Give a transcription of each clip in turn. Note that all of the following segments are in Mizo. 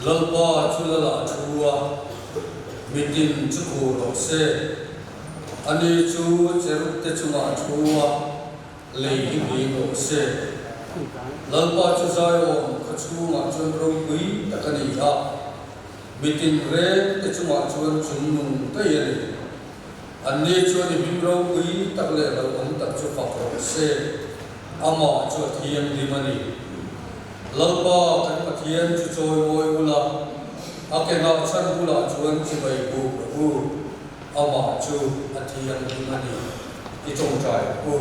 Lalpa chu Lala thu a, mitin chu khur rawh se. Ani chu cherub te chungah thu a, lei hi nghing rawh se. Lalpa chu Zion khaw chhungah chuan ropui tak a ni a, mitin reng te chungah chuan chungnung daih a ni. Anni chuan i hming ropui tak leh hlauhawm tak chu fak rawh se, amah chu a thianghlim a ni. Lalpa kan Pathian chu chawimawi ula, a ke nghahchhan bulah chuan chibai buk rawh u, amah chu a thianghlim a ni, i tawngtai rawh u.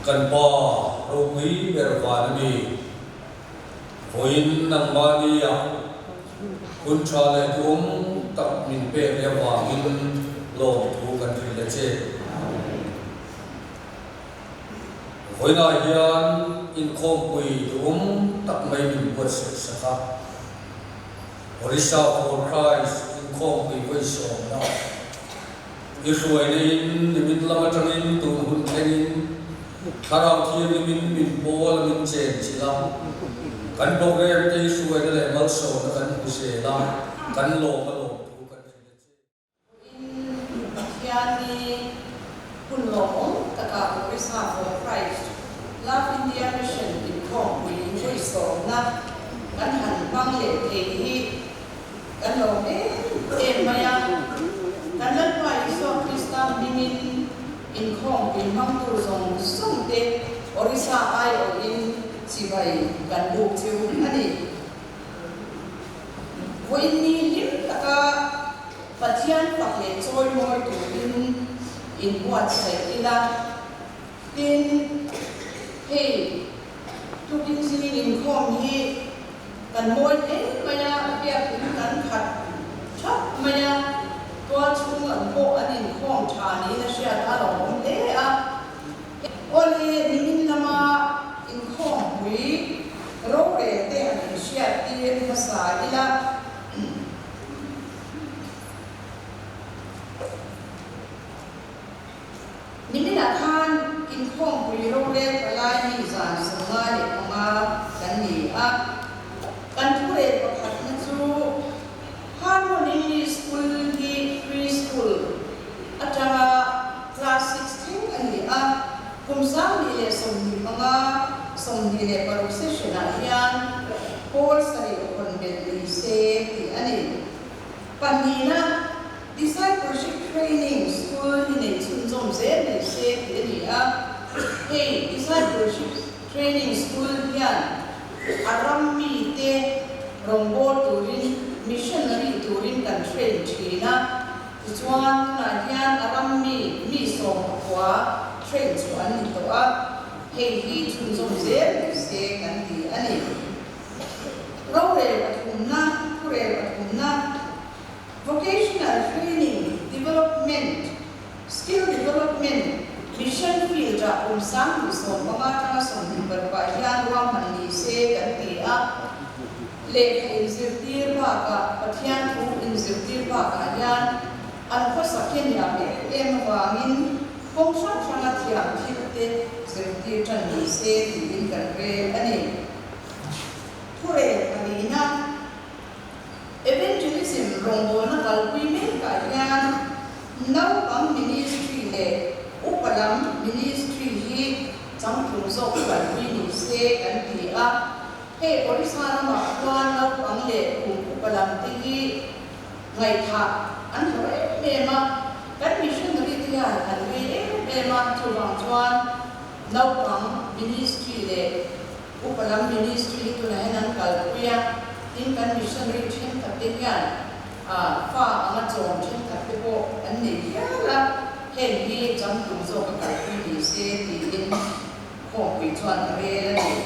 Kan Pa ropui ber van a ni. Vawiin nangmahnia hun tha leh duhawm tak min pek leh avangin lawmthu kan hrilh a che. Vawiinah hian inkhawmpui duhawm tak mai min buatsaih sak a. Orissa for Christ inkhawmpui vawi sawmna i hruaina in nimin lam atangin tun hun thlengin Thlarau Thianghlimin min pawl a min chen chilh a. Kan program te i hruaina leh malsawmna kan hmu zel a, kan lawm a lawmthu kan hrilh a che. Vawiin Pathianni hun lawmawm takah Orissa for Christ Love India Mission inkhawmpui invawisawmna kan han hmang leh thei hi kan lawm em em mai a. Kan Lalpa Isua Krista hmingin inkhawmpui hmangtu zawng zawng te Orissa aiawhin chibai kan buk cheu a ni. Vawiinni hlim taka Pathian fak leh chawimawi turin inbuatsaih ila. Tin, hei tukin zing inkhawm hi kan mawi hle mai a, biakin kan khat thap mai a, tual chhung lam pawh an inkhawm tha niin a hriat a lo awm hle a. Awle, nimin lama inkhawmpui rorel te han inhriat tir hmasa ila. Niminah khan inkhawmpui rorel palai mi zan 55 kan ni a. Kan thurel pakhatna chu Harmon English School hi pre-school atanga class six thleng a ni a. Kum 2025, 26 session-ah hian pawl sarih hawn belh ni se tih a ni. Pahnihna, Discipleship Training School hi nei chhunzawm zel ni se tih a ni a. Hei Discipleship Training School hian a ram mite rawngbâwl turin, missionary turin kan train thin a. Tichuan, tunah hian a ram mi mi 14 train chu an ni tawh a. Hei hi chhunzawm zel ni se kan ti a ni. Rorel pathumna, Thurel pathumna, Vocational Training Development, Skill Development, Mission Field-ah kum 2015 atanga 26 hian ruahman ni se kan ti a. Lehkha inzirtir bakah, Pathian thu inzirtir bakah hian an khawsak hi a niam em em avangin kawng hrang hranga thiam thil te zirtir tan ni se tiin kan rel a ni. Thurel pahnihna. Evangelism rawngbawlna kalpui mekah hian naupang ministry leh upa lam ministry hi changtlung zawk kalpui ni se kan ti a. Hei Orissa lamah chuan naupang leh kum upa lam te hi ngaihthah an hlawh em em a, kan missionary te hian an vei em em a, chuvang chuan naupang ministry leh Upa lam ministry hi tunah hian an kalpui a, tin kan missionary thenkhat te hian fa anga chawm thenkhat te pawh an nei hial a, heng hi changtlung zawk a kalpui ni se tiin khawmpui chuan a rel a ni.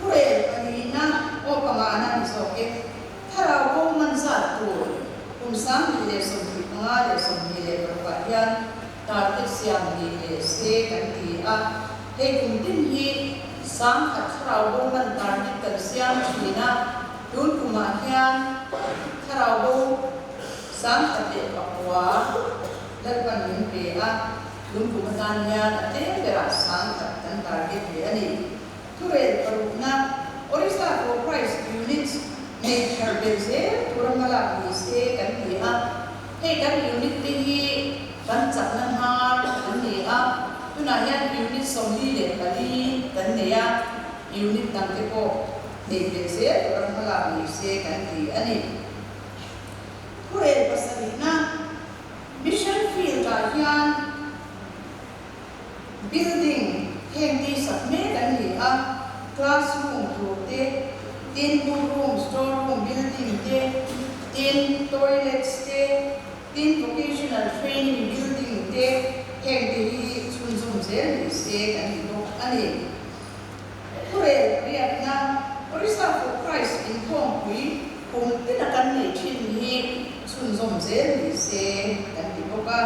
Thurel pahnihna aw pangana ni zawk e, thlarau bo man zat tur kum 2025 leh 26 ah hian Target siam ni leh se kan ti a, hei kum tin hi 10,000 thlarau bo man target kan siam thin a, tun kumah hian thlarau bo 1009 Lalpan min pe a, tun kum atan hian a tlem berah 10,000 kan target ve a ni. Thurel parukna, Orissa for Christ Units nei thar belh zel tura hmalak ni se kan ti a. Hei kan unit te hi kan chakna hnar an ni a, tunah hian unit 44 kan nei a, unit dang te pawh nei belh zel tura hmalak ni se kan ti a ni. Thurel pasarihna, Mission Field-ah hian Building heng ti sak mek an ni a, classroom tur te, tin book room, store room building te, tin toilets te, tin vocational training building te heng te hi chhunzawm zel ni se kan ti bawk a ni. Thurel riatna, Orissa for Christ inkhawmpui kum tina kan nei thin hi chhunzawm zel ni se kan ti bawk a,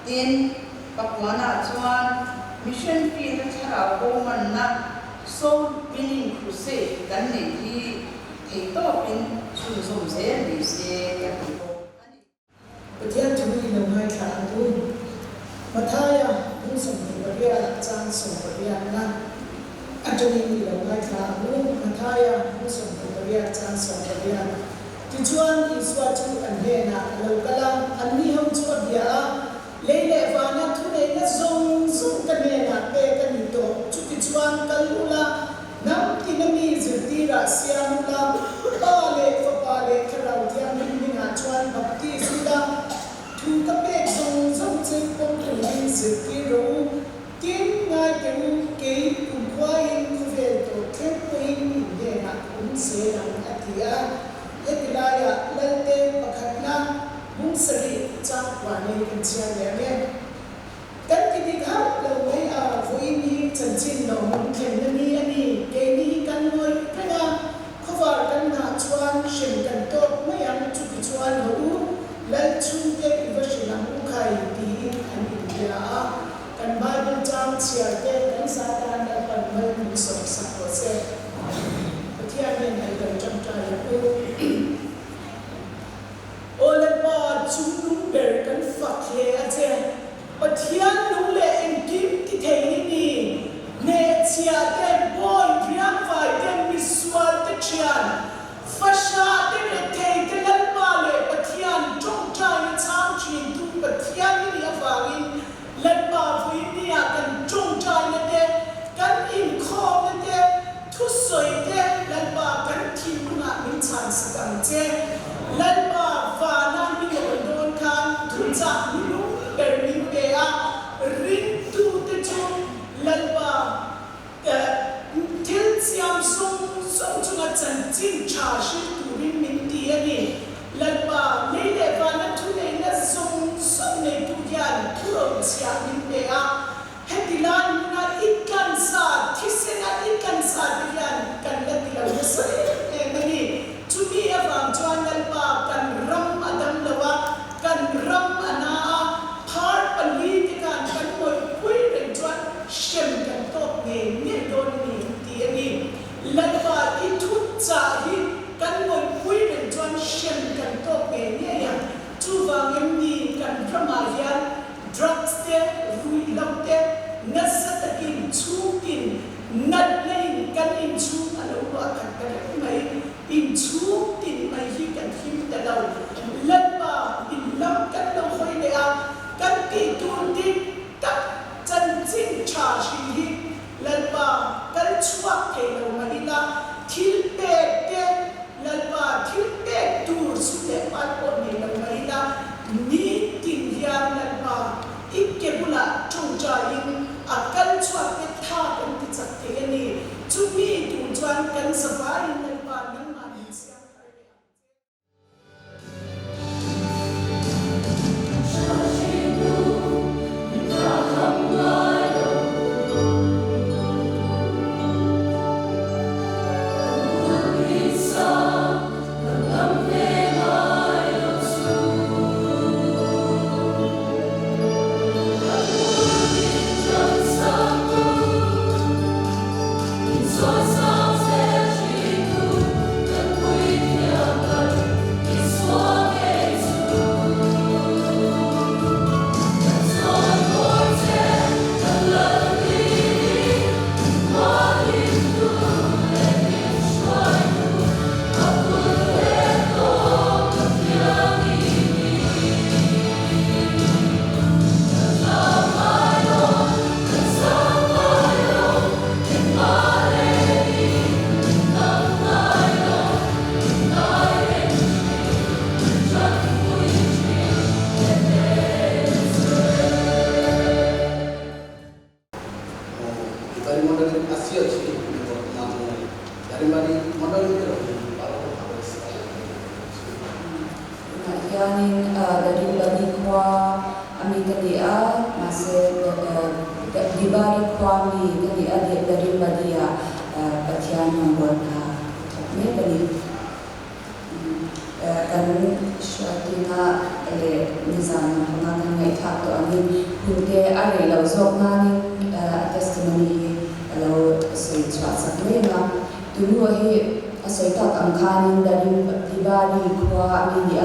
tin Papuanah chuan Mission Field-a thlarau bo manna Soul Winning Crusade kan neih hi theihtawpin chhunzawm zel ni se kan ti bawk a ni. Pathian thu hi lo ngaithla ang u. Mathaia hmun 28 chang 18 na atangin i lo ngaithla ang u. Mathaia hmun 18 chang 18. Tichuan Isua chu an hnenah a lo kal a, anni ho chu a bia a, Lei leh vana thuneihna zawng zawng ka hnenah pek a ni tawh. Chutichuan kal ula, hnam tina mi zirtirah siam ula, Pa leh Fapa leh Thlarau Thianghlim hmingah chuan baptis ula, thu ka pek zawng zawng che pawm turin zirtir rawh u. Tin, ngai teh u, kei kumkhuaiin khawvel tawh thleng pawhin in hnenah ka awm zel ang, a ti a. Heti laiah Lalte pakhatna Bung sarih chang kua nei kan chhiar leh ang e. Kan ti dik hauh lo mai a, vawiin hi chanchin lawmawm thlenna ni a ni. Keini hi kan ngawi reng a, khawvar kan nghah chuan hrem kan tawk mai ang, chuti chuan haw u, Lal chhungte i va hrilh ang u khai tiin an inbia a. Kan Bible chang chhiar te kan za tan Lalpan mal min sawm sak rawh se. Pathian hian a i lo tangtai ang u. Aw Lalpa, chungnung ber kan fak hle a che. Pathian nung leh engkim ti thei i ni. Hnehchhiah te, bawi riangvai te, misual te thian, fahra te, rethei te Lalpa leh Pathian tawngtaina chhang thintu Pathian i nih avangin Lalpa vawinia kan tawngtaina te, kan inkhawmna te, Thusawi te, Lalpa kan thinlungah min chhan sak ang che. Lalpa vana mi rawn dawn khan thuchah ni lung ber min pe a, ringtute chu Lalpa thil siam zawng zawng chunga chanchin tha hrilh turin min ti a ni. Lalpa lei leh vana thuneihna zawng zawng neitu hian thurochhiah min pe a, Heti lai hmuna i tlansa, thisena i tlansa te hian kan la ti lo nasa em em a ni. Chumi avang chuan Lalpa kan ram a dam lo a, kan ram a na a, phar pali te khan kan ngawihpui reng chuan hrem kan tawk ngei ngei dawn a ni ti a ni. Lalpa i thutchah hi kan ngawihpui reng chuan hrem kan tawk ngei ngei ang. Chuvang em ni kan ramah hian Drugs te, ruihhlo te nasa takin chhungtin natna in kan inchhung a lo luah khat ta reng mai. Inchhung tin mai hi kan him ta lo. Lalpa in lam kan lo hawi leh a, kan tih tur dik tak chanchin tha hri hi Lalpa kal chhuak thei lo mah ila thil pek te Lalpa thil pek tur sum leh pai pawh nei lo mah ila nitin hian Lalpa i ke bulah tawngtaiin a kal chhuak te tha kan ti chak thei a ni. Chumi tur chuan kan zavaiin Lalpa nangmah min siam thar leh ang che. Daringbadi khua a mi ka ni a, mahse Dibari khua mi ka ni a, Daringbadi ah Pathian rawngbâwl hna thawk mek a ni. Kan hruaitina leh nizan lampanga kan ngaihthlak tawh angin hun te a rei loh zawk nanin a testimony hi a lo sawi chhuah chak reng a. Tunu hi a sawi tak ang khanin Darim Dibari khua a mi ni a,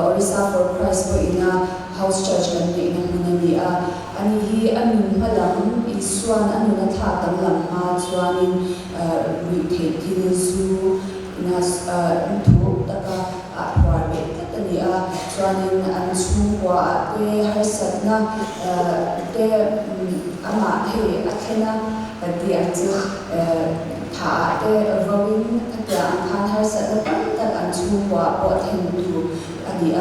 Orissa for Christ pawhina House Church kan neihna hmun a ni a. Ani hi a nun hma lam Isuan a nun a thlak danglam hma chuanin ruihtheih thil zu ina thu taka a phuar beh tlat a ni a. Chuanin an chhungkua ah te harsatna te amah hei a thlen a kan tih ang chu thah ah te vawin khatiang ang khan harsatna tam tak an chhungkua ah pawh thlen tur a ni a.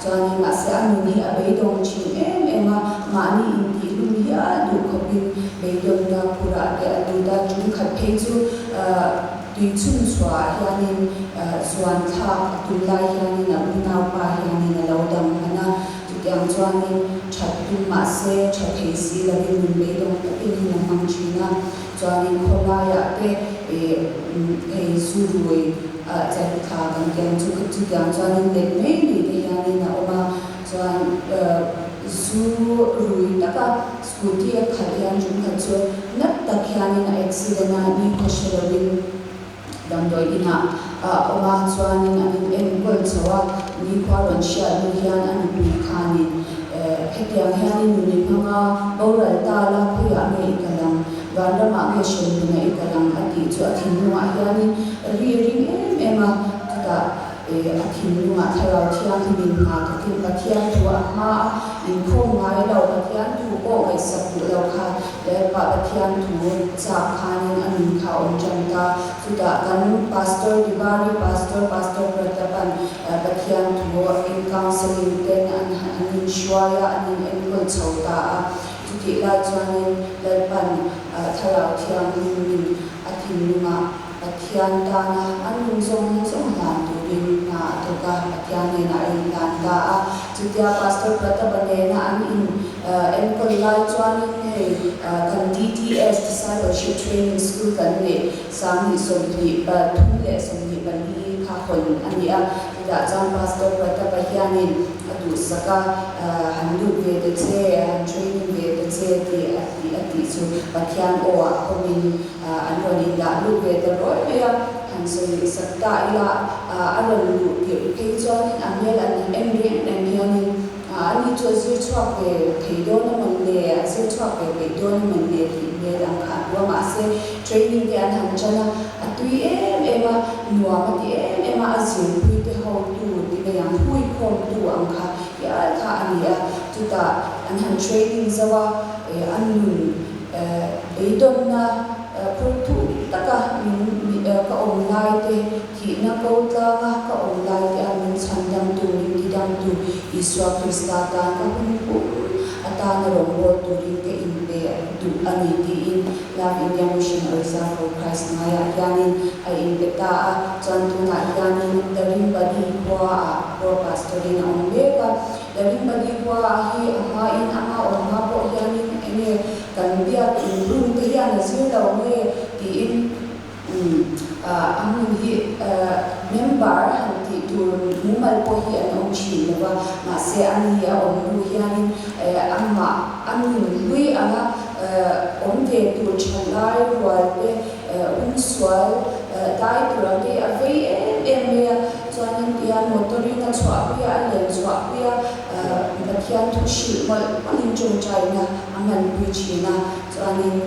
Chuanin mahse a nun hi a beidawng thin em em a, mahni intihhlum hial duh khawpin beidawnna phurah te a lut a, tum khat phei chu Tui chhun chhuah ah hianin zuan thlak a tum lai hianin a unaupa hianin a lo dang hman a, chutiang chuanin that tum mahse tha thei si lovin min beidawng takin hun a hmang thin a, chuanin khawlaiah te hei zu rui chai thla kan tih ang chu chutiang chuanin let mai mai te hianin a awm a, chuan zu rui taka Scooty a khalh hian tum khat chu nat tak hianin a accident a, ni khaw hre loin damdawi inah a awm a, chuanin an in enkawl chho a, ni khua rawn hriat hnu hian a nupui khanin hetiang hianin nun i hmang a, boral ta la khawiah nge i kal ang, vanramah nge hremhmunah i kal ang a tih chu a thinlungah hianin ri ring em em a, chutah A thinlungah Thlarau Thianghlimin hna thawkin Pathian thu a hma a, inkhawm ngai lo, Pathian thu pawh ngaihsak duh lo kha Lalpa Pathian thu chak khanin a nun kha a awm tan ta. Chutah kan Pastor Dibari Pastor, Pastor Pratapan Pathian thu in counselling ten an an inhruai a, an in enkawl chho ta a. Chutih lai chuanin Lalpan Thlarau Thianghlimin a thinlungah Pathian tana a nun zawng zawng hlan turin hna a thawk a, Pathian hnenah a inhlan ta a. Chutia Pastor Pratapa nena an in enkawl lai chuanin hei kan DTS, Discipleship Training School, kan neih 2023 kha hawn a ni a. Chutah chuan Pastor Pratapa hianin a duhsak a, han lut ve ta che, han training ve ta che tih a tih chu Pathian aw ah pawmin An rawn indah lut ve ta rawi mai a, han sawi sak ta ila a rawn luh tirh phei chuanin a hmel an en reng reng hianin ani chu a zir chhuak ve thei dawn a mawn le, a zir chhuak ve peih dawn a mawn le tih hmel ang kha a hmu a, mahse training te an han tan a, a tui em em a, nuam a ti em em a, a zirpui te hotu ti mai ang, huikhawmtu ang kha hial kha a ni a, chutah an han training zo a, a nun Beidawnna phur thuk taka min ka awm lai te, thihna ko tlanga ka awm lai te a min chhandamtu, min tidamtu Isua Krista tan ka hun pum atana rawngbâwl turin ka inpe duh a ni tiin Love India Mission Orissa for Christ ngaiah hianin a inpe ta a. Chuan tunah hianin Daringbadi khuaah pawh Pastor-in a awm mek a. Daringbadi khua hi a hmain ama awm hma pawh hianin enge kan biak in room te hian a zir lo nge tiin a hmun hi member han tih tur mumal pawh hi an awm thin lo va, mahse a ni a awm hnu hianin amah a nun hlui anga awm ve tur tha lai rual te umsual dai tur ang te hi a vei em em mai a. Chuanin tihian motor-in a chhuahpui a, a len chhuahpui a, Pathian thu hrilh mawlh mawlhin tawngtaina a hmanpui thin a. Chuanin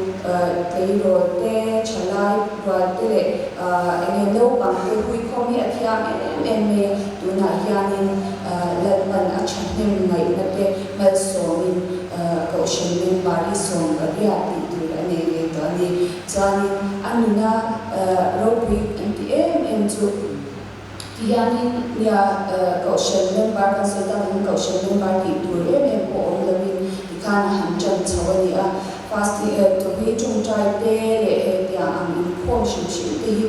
tleirawl te, thalai rual te leh eng nge naupang te huikhawm hi a thiam em em mai a. Tunah hianin Lalpan a thahnem ngaihna te malsawmin Kohhran member hi 18 tih tur a nei ve tawh a ni. Chuanin a nuna ropui an ti em em chu tihianin nia Kohhran member kan sawi tak angin Kohhran member tih tur em em pawh awm lovin tikhan a han ṭan chho a ni a. Fasting chawhmeh ṭawngṭai te leh hetiang ang inkhawm hrim hrim te hi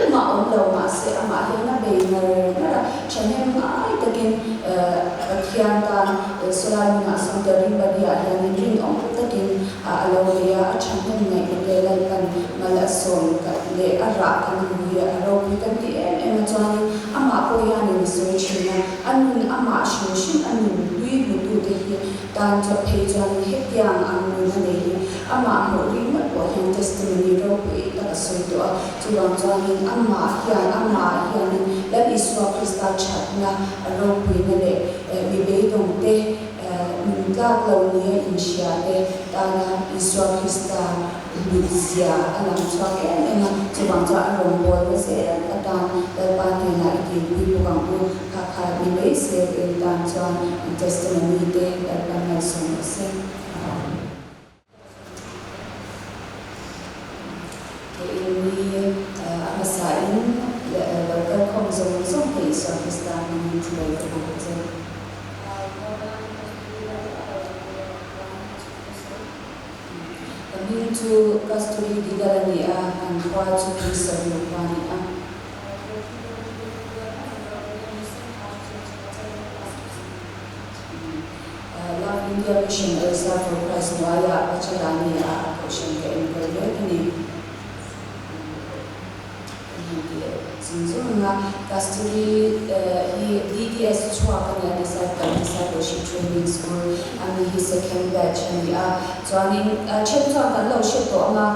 tumah awm lo mahse amah hian a bei ngar ngar a, ṭhahnem ngai takin. Pathian tan sawlai hmunah sawn Daringbadi ah hianin rinawm takin a lo bei a, a thahnem ngaihna te Lalpan mal a sawm leh a rah kan hmu hi a ropui kan ti em em a, chuanin amah pawh hianin a sawi thin a, a nun amah hrim hrim a nun hlui hmutute hi tan chuah phei chuanin hetiang ang nun a nei hi amah hmuh ringawt pawh hian testimony ropui tak a sawi tawh a, chuvang chuanin amah hian amah hianin Lal Isua Krista thatna a ropuina leh mi beidawngte Min tlak lo nia inhria te tana Isua Krista hlutzia a lang chhuak em em a, chuvang chuan a rawngbawlna zel atan Lalpa hnenah i dilpui bawk ang u. Kha kha ni mai se in tan chuan in testimony te Lalpa ngaihsawm rawh se. Keiin mi a hmasain lo kal khawm zawng zawng te Isua Krista hmangin chibai ka buk che. Ka hming chu Kasturi Digal a ni a, kan khua chu Tuisaru khua a ni a. Love India Mission Orissa for Christ hnuaiah Pacharani ah a kohhran ka enkawl mek a ni. Kan han ti leh zung zung ang a, Kasturi hi DTS chhuak a ni a, Disciple Discipleship Training School a mi hi second batch a ni a, chuanin then chuan kan lo hre tawh ang a,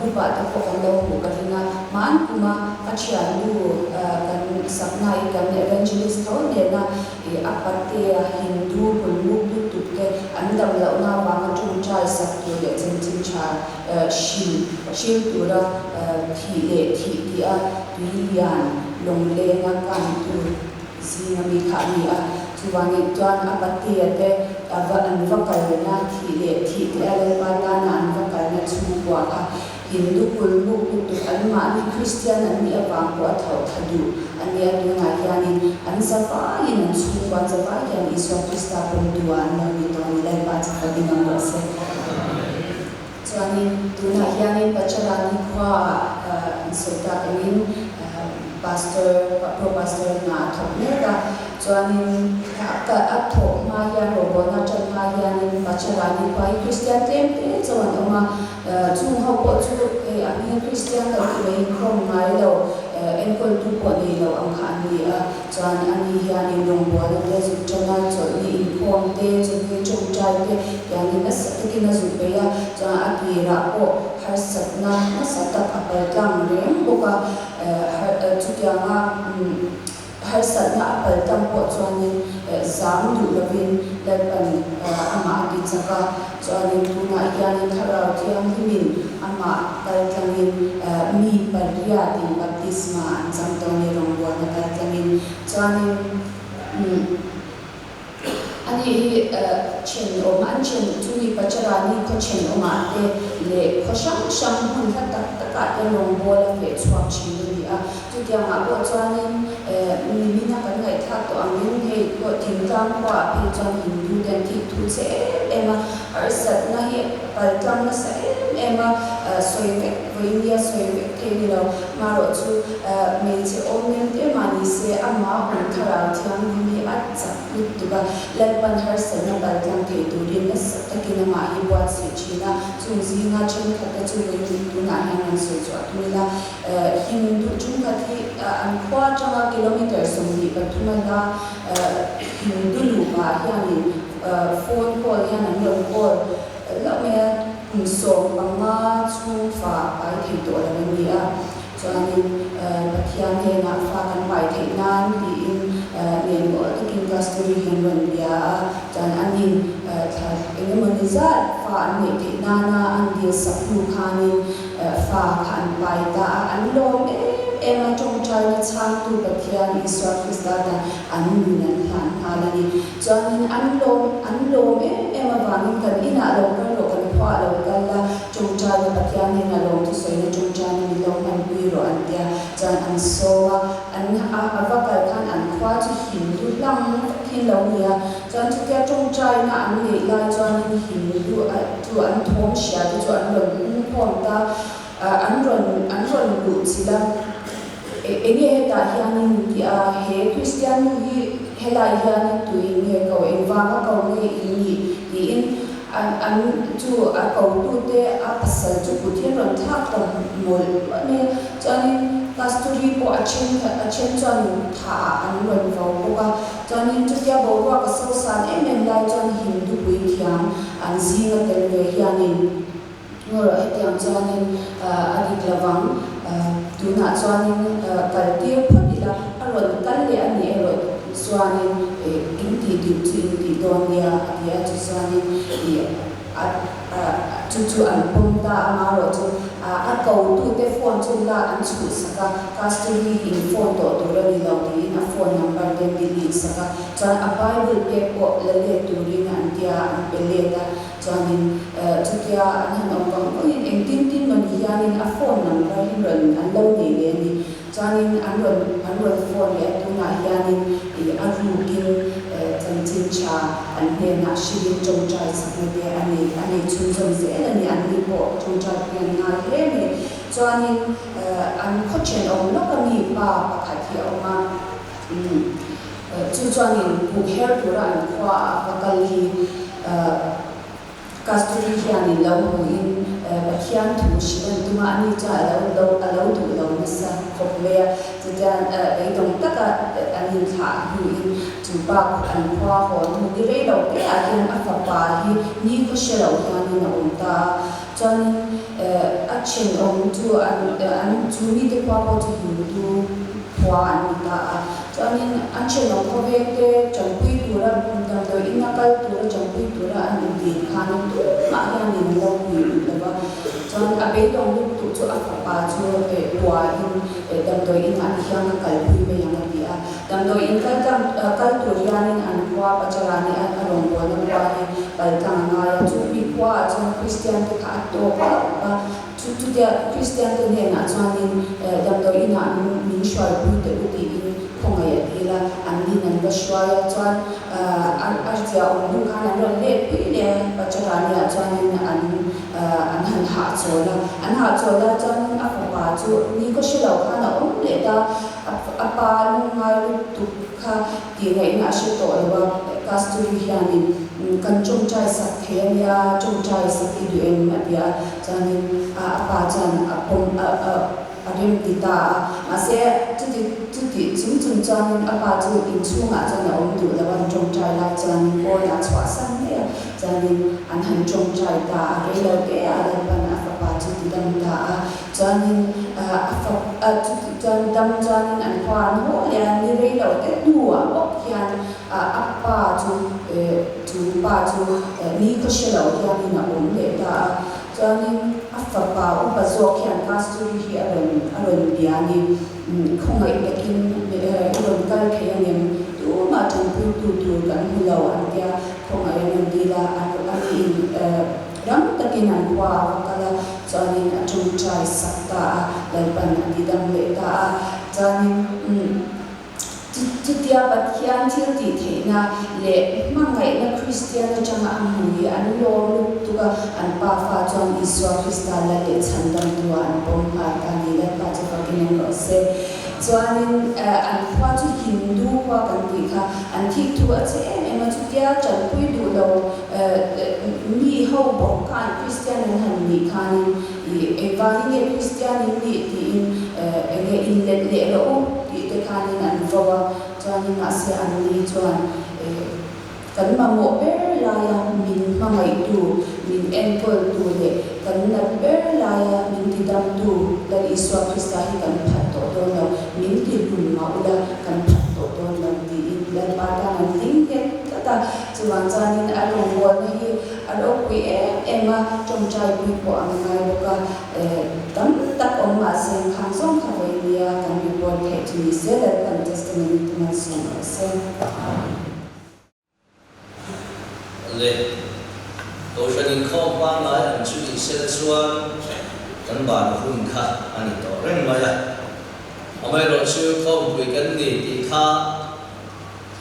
group ah te pawh kan lo hmuh ka ring a, hman kuma a thiannu kan sakna i kan evangelist tho nena I a patea Hindu kulmuk lutuk te an dam lohna avanga tawngtai sak tur leh chanchin tha hril hril tura thih leh thih tih a tui lian lawng lenga kan tur zinga mi kha a ni a. Chuvangin chuan a patea te va an va kalna thih leh thih tih a Lalpa tana an va kalna chhungkua kha Hindu kulmuk lutuk anmahni Kristian an nih avang pawh a thauh tha duh a nia, tunah hianin an zavaiin an chhungkua an zavai hian Isua Krista pawmtu ah an lo ni tawh a ni, Lalpa chu ka ding ang rawh se. Chuanin tunah hianin Pacharani khuaah an sawi tak angin Pastor, Pro Pastor hna a thawk mek a, chuanin a thawh hma hian rawngbawlna tan hma hianin Pacharani khua hi Kristian tlem te chauh an awm a, Chung ho pawh chu hei a hming Kristian kan tih mai inkhawm ngai lo, enkawltu pawh nei lo ang kha an ni a. Chuan ani hianin rawngbawlna te zuk tan a, chawlhni inkhawm te, chawlhni tawngtai te tiangin nasa takin a zuk bei a. Chuan a tirah pawh harsatna nasa tak a pal tlang reng bawk a, chutianga Harsatna a pal tam pawh chuanin zam duh lovin Lalpan amah a ti chak a, chuanin tunah hianin Thlarau Thianghlimin amah kal tlangin mi pariatin baptisma an chang tawh a ni, rawngbawlna kal tlangin. Chuanin Ani hi thenawm an then chumi Pacharani khaw thenawmah te leh khaw hrang hrang hmun hla tak takah te rawngbâwl a feh chhuak thin a ni a. Chutiangah pawh chuanin nimina kan ngaihthlak tawh angin hei pawh thingtlang khuaah phei chuan Hindu te an thik thu che em em a, harsatna hi paltlang nasa em em a, sawi vek vawiin nia sawi vek thei a ni lo. Marawhchu hmeichhe awm nem te mah ni se amah awm thlarau thianghlim hi a chak lutuk a, Lalpan harsatna paltlang thei turin nasa takin amah hi buatsaih thin a, chung zinga thenkhatte chu vawiin tunah hian rawn sawi chhuah tum ila, Hindu thenkhat hi an khua atanga kilometre 23 a hla Hindu luhah hianin phone call hian an rawn call loh mai a, kum 15 chhung fa pai thei tawh lo an ni a. Chuanin Pathian hnenah fa kan pai theih nan tiin ngengawl takin Kasturi hian rawn bia a, chuan anin thla eng emaw ni zat fa an neih theih nana an dil sak hnu khanin fa kha an pai ta a, an lawm em em a, tawngtaina chhangtu Pathian Isua Krista tan an nun an hlan nghal a ni. Chuanin an lawm an lawm em em avangin kan inah lo kal rawh, kan khuaah lo kal la, Tawngtaina Pathian hnenah lawmthusawiina tawngtaina min lo hmanpui rawh an tia chuan an sawm a, an a a va kal khan an khua chu Hindu hlang vek hi lo ni a, chuan chutia tawngtaina an neih lai chuanin Hindu a chu an thawm hria te chu an rawn hung khawm ta, an rawn an rawn luh chilh a. Enge hetah hianin in tih a, he Kristian nu hi helai hianin tuin nge ko, engvanga ko nge in nih? tiin an an chu a kotute a pasal chu kut hi an rawn thlak ta mawlh mawlh mai a. Chuanin Kasturi pawh a then a then chuanin thah ah an rawn vo bawk a. Chuanin chutia boruak a sosan em em lai chuan Hindu puithiam an zinga tel ve hianin, Ngawrh hetiang chuanin a dik lovang, tunah chuanin kal tir phawt ila, a rawn kal leh a nih erawh chuanin in tih duh chu in tih dawn nia a ti a, chu chuanin ih a chu chu an pawm ta a, amaherawhchu a kotute phone chu lak an chhuhsak a, Kasturi hi in phone tawh tur a ni lo tiin a phone number te an delete sak a, chuan a Bible pek pawh la let turin an tia an pe let a. Chuanin chutia an han awm vang vangin engtin tin rawn hianin a phone number hi rawn an lo nei ve a ni. Chuanin an rawn an rawn phone leh a tunah hianin ih a rukin chanchin tha an hnenah hrilhin tawngtai chakna te a nei a nei chhunzawm zel a ni. An ni pawh tawngtai pui an ngai hle mai. Chuanin an khaw thenawm lawka mi pa pakhat hi a awm a. Chu chuanin buk her tura an khua a va kal hi Kasturi hianin lo hmuhin Pathian thu hrilh an tum a, ani chuan a lo lo a lo duh lo nasa khawp mai a. Chutiang beidawng taka an inthlah hnuin chu bak an khua hawn hnu ni rei lo te ah hian a fapa hi ni khaw hre lo hianin a awm ta a. Chuanin a thenawm chu an an chu mite khua pawh chu Hindu khua an ni ta a. Chuanin an thenawm khawveng te tanpui tura damdawi ina kal tura tanpui tura an intin khanin tumah hianin an lo pui lut lo va. Chuan a beidawng lut duh chu a fapa chu puain damdawi inah ti hian ka kalpui mai ang a ti a. Damdawi in kal tlang kal tur hianin an khua Pacharani a rawngbawlna khua hi pal tlang a ngai a. Chu mi khuaah chuan Kristian te kha a tawk hlauh a. Chu chutia Kristian te hnenah chuanin damdawi inah min hruaipui teh u tiin khawngaih a dil a, an nin an va hruai a, chuan a zia awm hnu khan an rawn let pui leh a, Pacharani-ah chuanin an an han hahchawl a, an hahchawl a chuanin a fapa chu ni khaw hre lo khan a awm leh ta, a pa lungngai lutuk kha tih ngaihna a hre tawh lo a, Kasturi hianin kan tawngtai sak thei a nia, tawngtai sak i duh em a ti a, chuanin a pa chuan a pawm a a rem ti ta a, mahse chuti chuti chung chung chuanin a pa chu inchhungah chuan a awm duh lo a, an tawngtai lai chuanin pawnah a chhuahsan mai a, chuanin an han tawngtai ta a, reilo te ah Lalpan a fapa chu ti dam ta a. Chuanin a fak a chuti chuan dam chuanin an khua an haw leh a, ni rei loh te hnuah bawk hian a pa chu chu pa chu ni khaw hre loh hianin a awm leh ta a. Chuanin a fapa upa zawk hian Kasturi hi a rawn a rawn bia a ni. Khawngaih takin i rawn kal thei a ngem? Tumah tanpuitu tur kan hmu lo an tia, khawngaih an rawn dil a, a niin Ram takin an khua a va kal a, chuanin a tawngtai sak ta a, Lalpan a tidam leh ta a. Chuanin chutia Pathian thil tih theihna leh hmangaihna Kristian atanga a hmu hi an lawm lutuk a, an pa fa chuan Isua Krista la leh chhandamtu ah an pawm nghal ta a ni. Lalpa chu fakin awm rawh se. Chuanin an khua chu Hindu khua kan tih kha an thik thu a che em em a, chutia tanpui duh lo Mi ho bawk khan Kristian an han nih khanin ih engvangin nge Kristian in nih tiin enge in let leh rawh u tih te khanin an vo a, chuanin mahse an ni chuan kan mamawh ber laia min hmangaihtu, min enkawltu leh kan nat ber laia min tidamtu Lal Isua Krista hi kan phat tawh dawn lo, min tihlum mah ula kan phat tawh dawn lo tiin Lalpa tan an ding nghet tlat a. Chuvang chuanin a rawngbawlna hi a ropui em em a, tawngtaipui pawh an ngai bawk a, tam tak awm mah se khang zawng kha vawi nia kan report theih chu ni se Lalpan testimony te malsawm rawh se. Le, Kohhran inkhawm pangngai ang chu ni sela chuan kan ban hun kha a ni tawh reng mai a. Amaherawhchu khawmpui kan ni tih kha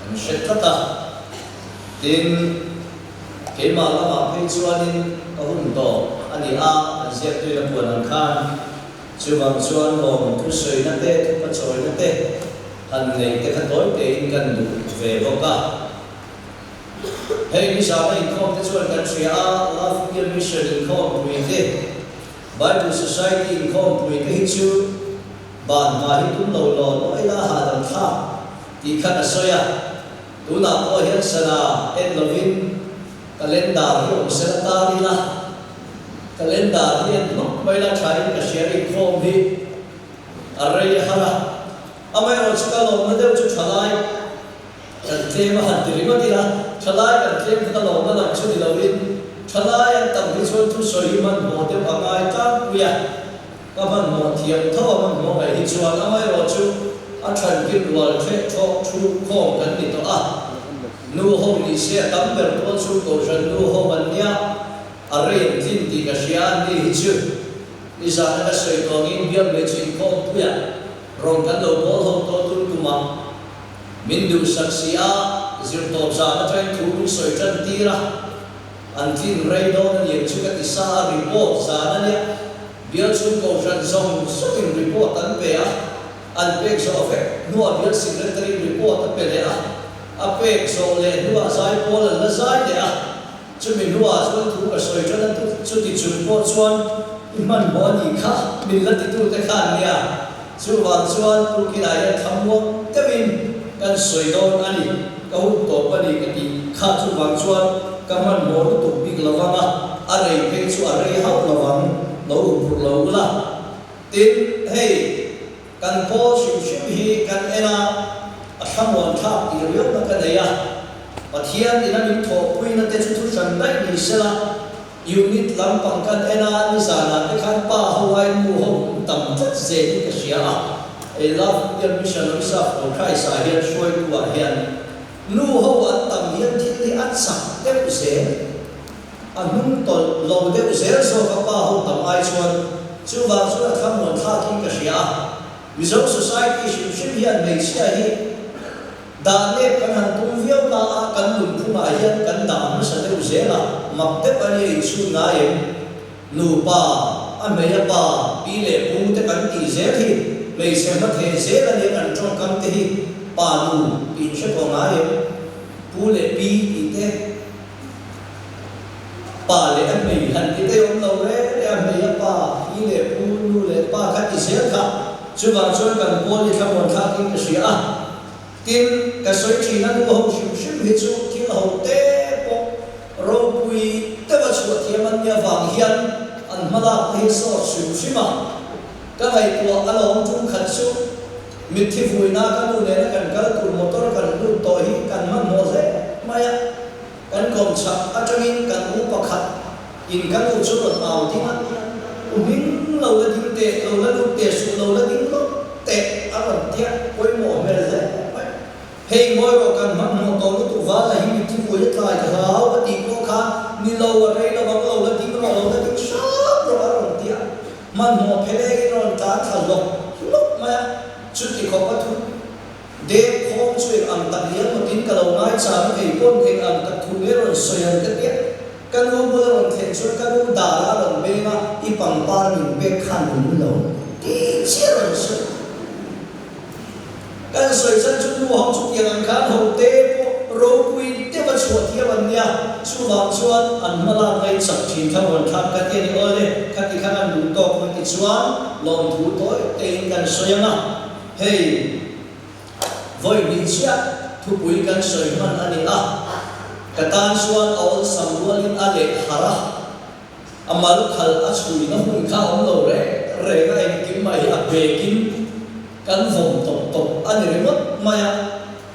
Kan hre tlat a, tin, keimah lamah phei chuanin ka hun tawp a ni a, kan ziaktuin a puan ang khan. Chuvang chuan lawm thusawina te, thupachawina te han nei te kha tawi tein kan duh ve bawk a. Hei nizana inkhawm te chuan kan hria a, Love Indian Mission inkhawmpui te, Bible Society inkhawmpui te hi chu ban hma hi tum lo law law ila hahdam thlak tih kha ka sawi a. Tunah pawh hian sana en lovin calendar hi awm sela tar ila, calendar hi en hlawk mai la thain ka hria inkhawm hi a rei har a. Amaherawhchu ka lawmna deuh chu thalai Kan tlem a han ti ringawt ila, thalai kan tlem kha ka lawmna lam chu ni loin, thalai an tam hi chuan thusawi hi hmanhmawh deuh a ngai tlangpui a, ka hmanhmawh thiam tho a hmanhmawh ngaih hi chuan amaherawhchu a thankil rual ṭheh ṭhawk thu khawm kan ni tawh a, nu ho ni se a tam ber pawl chu Kohhran nu ho an nia, a rei an tlin tih ka hria an ni hi chu nizana ka sawi tawngin bial hmeichhe inkhawmpuiah rawn kan lo bawl ho tawh tun kumah. Min duhsak si a, zirtawp zan atangin thu min sawi tan tir a, an tlin rei dawn a niang chu ka ti sa a, report zan a nia, bial chhung kohhran zawng zawngin report an pe a, an pek zawh vek hnuah bial secretary report a pe leh a, a pek zawh leh hnuah zaipawl an la zai leh a, chumi hnuah chuan thu ka sawi tan a, chuti chung pawh chuan i hmanhmawh a nih kha min la titute kha an nia. Chuvang chuan tukinah hian thlamuang deuhin kan sawi dawn a ni, ka hun tawp a ni ka tih kha chuvang chuan ka hmanhmawh lutuk bik lo vang a, a rei phei chu a rei hauh lo vang, lo uphurh lo ula. Tin, hei kan pawl hrim hrim hi kan en a, a thlamuan thlak tih riauna ka nei a, Pathian ina min thawhpuina te chu thu hran daih ni sela, Unit lampang kan en a, nizanah te khan pa ho aiin nu ho hun tam tlat zelin ka hria a, ei Love Indian Mission Officer for Christ ah hian hruaitu ah hian nu ho an tam hian thil hi a chak deuh zel, a hnung tawlh lo deuh zel zawk a pa ho tam ai chuan chuvang chuan a thlamuan thlak in ka hria a, Mizo society hrim hrim hian hmeichhia hi Dah nep kan han tum viau na a, kan nunphungah hian kan dah hmasa deuh zel a, mak deuh a nia inchhun ngai em? Nupa, a hmei a pa, pi leh pu te kan tih zel hi hmeichhe hma theh zel a nia kan tawngkam te hi pa nu tih inhre tawh ngai em? Pu leh pi tih te, pa leh a hmei han ti daih awm lo reng reng a, hmei a pa, pi leh pu, nu leh pa kha ti zel kha chuvang chuan kan pawl hi thlamuan thlakin ka hria a. Tin, ka sawi thin a nu ho hrim hrim hi chu thil ho te pawh ropui deuha chhuah thiam an nia vang hian an hmalak te hi sawt hrim hrim a. Ka ngaihtuah a lawm tum khat chu mitthi vuina ka nu nena kan kal tur motor kan lut tawh hi kan hmanhmawh hle mai a. Kan kawmchhak atangin kan u pakhat in ka nu chu rawn au ding a, U hming lo la ding teh, lo la lut teh suh, lo la ding lawk teh a rawn tia, pawimawh hmel hle mai. Hei ngawi rawh kan hmanhmawh tawh lutuk vala hi mitthi vui a tlai ka hlau a tih pawh kha ni lo a rei lovang lo la ding rawh, lo la ding hram rawh a rawn tia, hmanhmawh phelengin a rawn tlan thla hlawk hlawk mai a, chuti khawp a thu. Dep khawm chu eng ang tak lian mawtin ka lo ngai chang a, kei pawn eng ang tak thu nge rawn sawi ang ka tia. Ka nu bula rawn thlen chuan ka nu dara a rawn beng a, i pangpar min pek khan min lo ti chiah rawn sawi. Kan sawi chan chu nu ho chu tiang ang khan ho te pawh ropui deuh a chhuah thiam an nia, chuvang chuan an hma lak ngai chak thin kha rawn thlak ka ti a ni. Awle, khati khan an duh tawk ang ti chuan lawmthu tawi tein kan sawi ang a. Hei, vawi hnih chiah thupui kan sawi hman a ni a, ka tan chuan a awlsam rualin a leh harh a, a mal khal a chhuina hun kha a awm lo reng reng a, engkim mai hi a bekin kan vawm tawp tawp a ni ringawt mai a,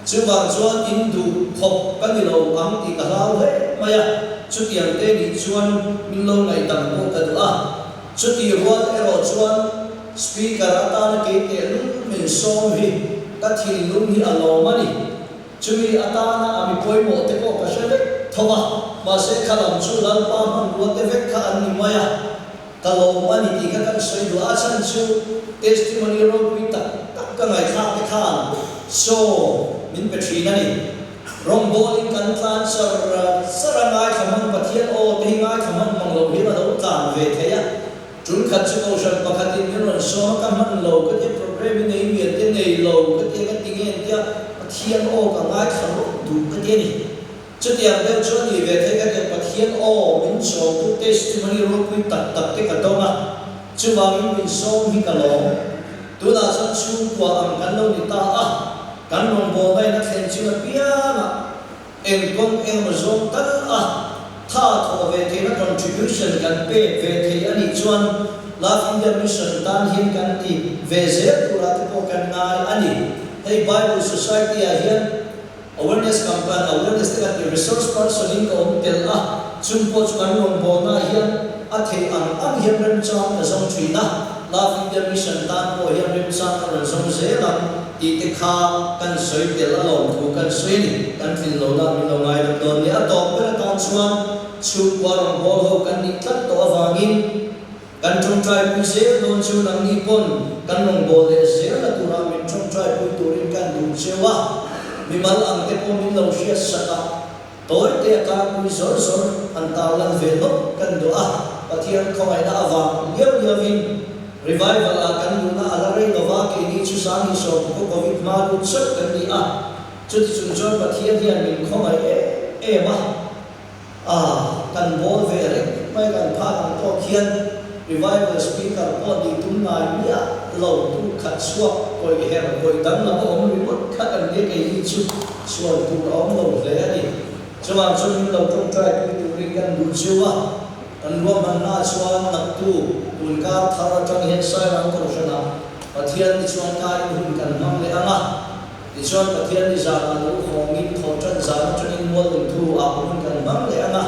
chuvang chuan in duh khawp ka ni lo ang tih ka hlau hle mai a, chutiang te nih chuan min lo ngaihdam pawh ka duh a. Chutih rual erawh chuan Speaker atana kei tehlul min sawm hi ka thinlung hi a lawm a ni. Chumi atana a mi pawimawh te pawh ka hre vek tho a, mahse kha lam chu Lalpa hmanrua te vek kha an ni mai a, ka lawm a ni tih kha kan sawi duh a, a chhan chu testimony ropui tak tak ka ngaihthlak te khan chaw min pe thin a ni. Rawngbawlin kan tlan char char a, ngaithla hman Pathian aw te hi ngaithla hman mang lo hian a lo tlan ve thei a. Ṭum khat chu kohhran pakhatin min rawn sawm a, ka hman lo ka tia, programme i nei mial te nei lo ka tia, ka ti nge an tia, Pathian aw ka ngaithla rawh duh ka ti a ni. Chutiang deuh chu a ni ve thei ka tia, Pathian aw min sawmtu testimony ropui tak tak te ka dawng a, chuvangin min sawm hi ka lawm. Tunah chuan chhungkua ang kan lo ni ta a, kan rawngbawlna in a thlen ching apiangah Eng kawng eng emaw zawng tal a tha thawh ve theihna contribution kan pek ve thei a nih chuan Love India Mission tan hian kan ti ve zel turah te pawh kan ngai a ni. Hei Bible Society ah hian awareness campaign, awareness te kan tih resource person in ka awm tel a, chung pawh chu kan rawngbawlna ah hian a theih ang ang hian remchang ka zawng thin a, Love India Mission tan pawh hian remchang ka rawn zawng zel ang. Tih te kha kan sawi tel a lawm thu kan sawi a ni. Kan tlin lo na min lo ngaidam dawn nia. A tawp ber atan chuan chhungkua rawngbâwl ho kan nih tlat tawh avangin kan tawngtaipui zel dawn chu nangni pawn kan rawngbâwl leh zel na turah min tawngtaipui turin kan duh cheu a. Mimal ang te pawh min lo hriat sak a, tawi te a tlangpui zawr zawr an tarlan ve lawk kan duh a. Pathian khawngaihna avang liau liauin Revival ah kan luhna a la rei lova, keini chu Sanghi sawrkawka Covid hma lut chauh kan ni a, chuti chung chuan Pathian hian min khawngaih em em a, ah kan bawl ve reng mai kan phak ang tawk hian Revival Speaker pawh nih tum ngai miah lo tu khat chhuak kawih her kawih dang lam a awm ringawt kha kan nia keini chu chhuan tur a awm lo hle a ni. Chuvang chuan min lo tawngtai pui turin kan duh chiu a. Kan ruahmanna chuan naktu tunkar thar atang hian Sairang Kohhranah Pathian ni chuan kain hun kan hmang leh ang a, tichuan Pathian ni zanah lo hawngin thawhtan zan atangin Muallungthu ah hun kan hmang leh ang a,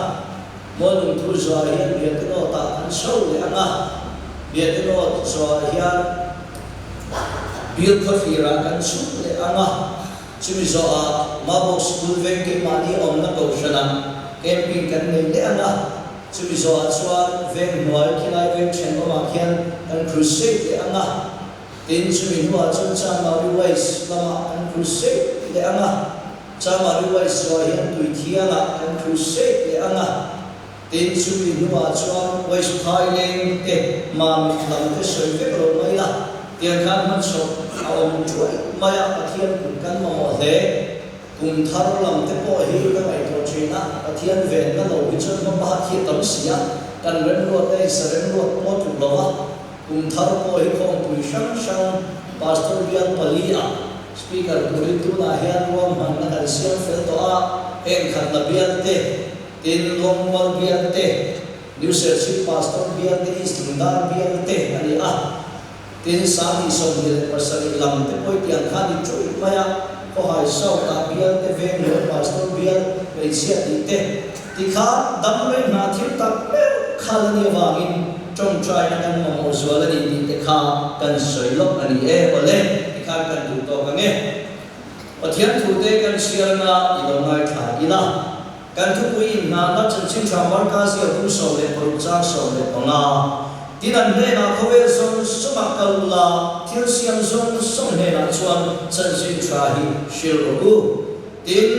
Muallungthu zuah hian Biatenawt ah kan chho leh ang a, Biatenawt zuah hian Bilkhawthlir ah kan chhuk leh ang a. Chumi zawhah Mabawk School veng keimahni awmna Kohhranah camping kan nei leh ang a, chumi zawhah chuan veng hnuai khilai veng thenawmah khian kan crusade leh ang a, tin chumi hnuah chuan Chanmari West lamah kan crusade leh ang a, Chanmari West zawhah hian Tuithiangah kan crusade leh ang a, tin chumi hnuah chuan West Phaileng te Mamit lam te sawi vek lo mai la, tiang khan hmanchhawp a awm thuai mai a, Pathian kut kan mamawh hle. Kum thar lam te pawh hi ka ngaihtuah thin a, Pathian venna lo hi chuan hma pahat hi a tam si a, kan remruat leh sa remruat pawh a tluk lo a, kum thar pawh hi khawmpui hrang hrang Pastor bial pali ah Speaker turin tunah hian ruahmanna kan siam fel tawh a, heng khatna bial te, Tin, Lawngmual bial te, New Serchhip Pastor bial te, East Lungdar bial te a ni a. Tin, 27 lam te pawh tiang kha ni ṭawih mai a, Khawhai South ah bial te, Venglawng Pastor bial, hmeichhia tih te tikhan dam rei hna thil tak meuh khal a nih avangin ṭawngṭaina kan mamawh zual a ni tih te kha kan sawi lawk a ni e. Awle, tikhan kan duh tawk ang e. Pathian thute kan chhiarna i lo ngaithla ila. Kan thupui inhnahna chanchin tha Marka ziah kum 16 chang 15, Tin an hnenah khawvel zawng zawngah kal ula, thil siam zawng zawng hnenah chuan chanchin tha hi hrilh rawh u. Tin,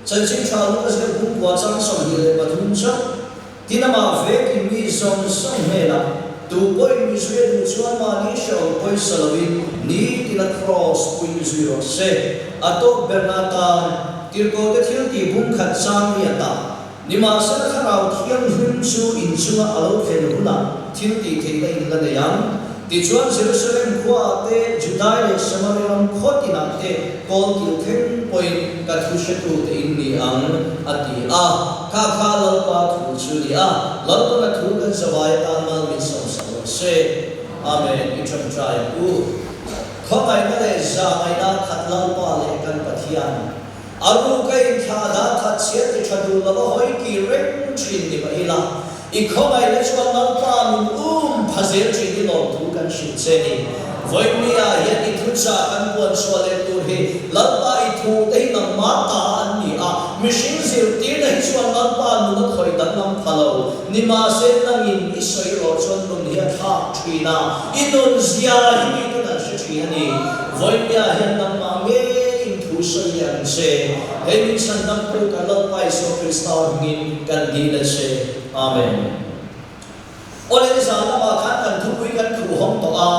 chanchin tha lu a ziah kum kua chang 23 chauh, Tin amah vekin mi zawng zawng hnenah, Tu pawhin mi zui a duh chuan mahni hrehawm pawisa loin nitina kraws puin zui rawh se. A tawp berna atan tirhkohte thil tih bung khat chang hi a tah. Nimahsela Thlarau Thianghlim chu inchunga a lo thlen hunah thil tih theihna in la nei ang. Tichuan Jerusalem khuaah te, Judai leh Samaria ram khaw tinah te kawl kil thleng pawhin ka thu hretute in ni ang, a ti a. Kha kha Lalpa thu chu ni a, Lalpana thu kan zavai atan mal min sawmsak rawh se. Amen. I ṭawngṭai ang u. Khawngaihna leh zahngaihna khat Lalpa leh kan Pathian, a ruka inthlah dah that chhiat ti ṭha duh lova hawi kir reng ṭhin ni mah ila, I khawngaihna chuan Lalpa min um pha zel thin i lawmthu kan hrilh che ni. Vawinia hian i thuchah kan buan chhuah leh tur hi Lalpa i thute hi nangmah ta an ni a, mihring zirtirna hi chuan Lalpa nun a khawih danglam pha lo. Nimahse nangin i sawi rawh chuan nun hi a thlak thin a, i nun zia hi miten an hre thin a ni. Vawinia hian nangmah ngeiin thu sawi leh ang che. Hei min chhandamtu kan Lalpa Isua Krista hmingin kan dil a che. Amen. Awle nizan lamah khan kan thupui kan khuh hawng tawh a,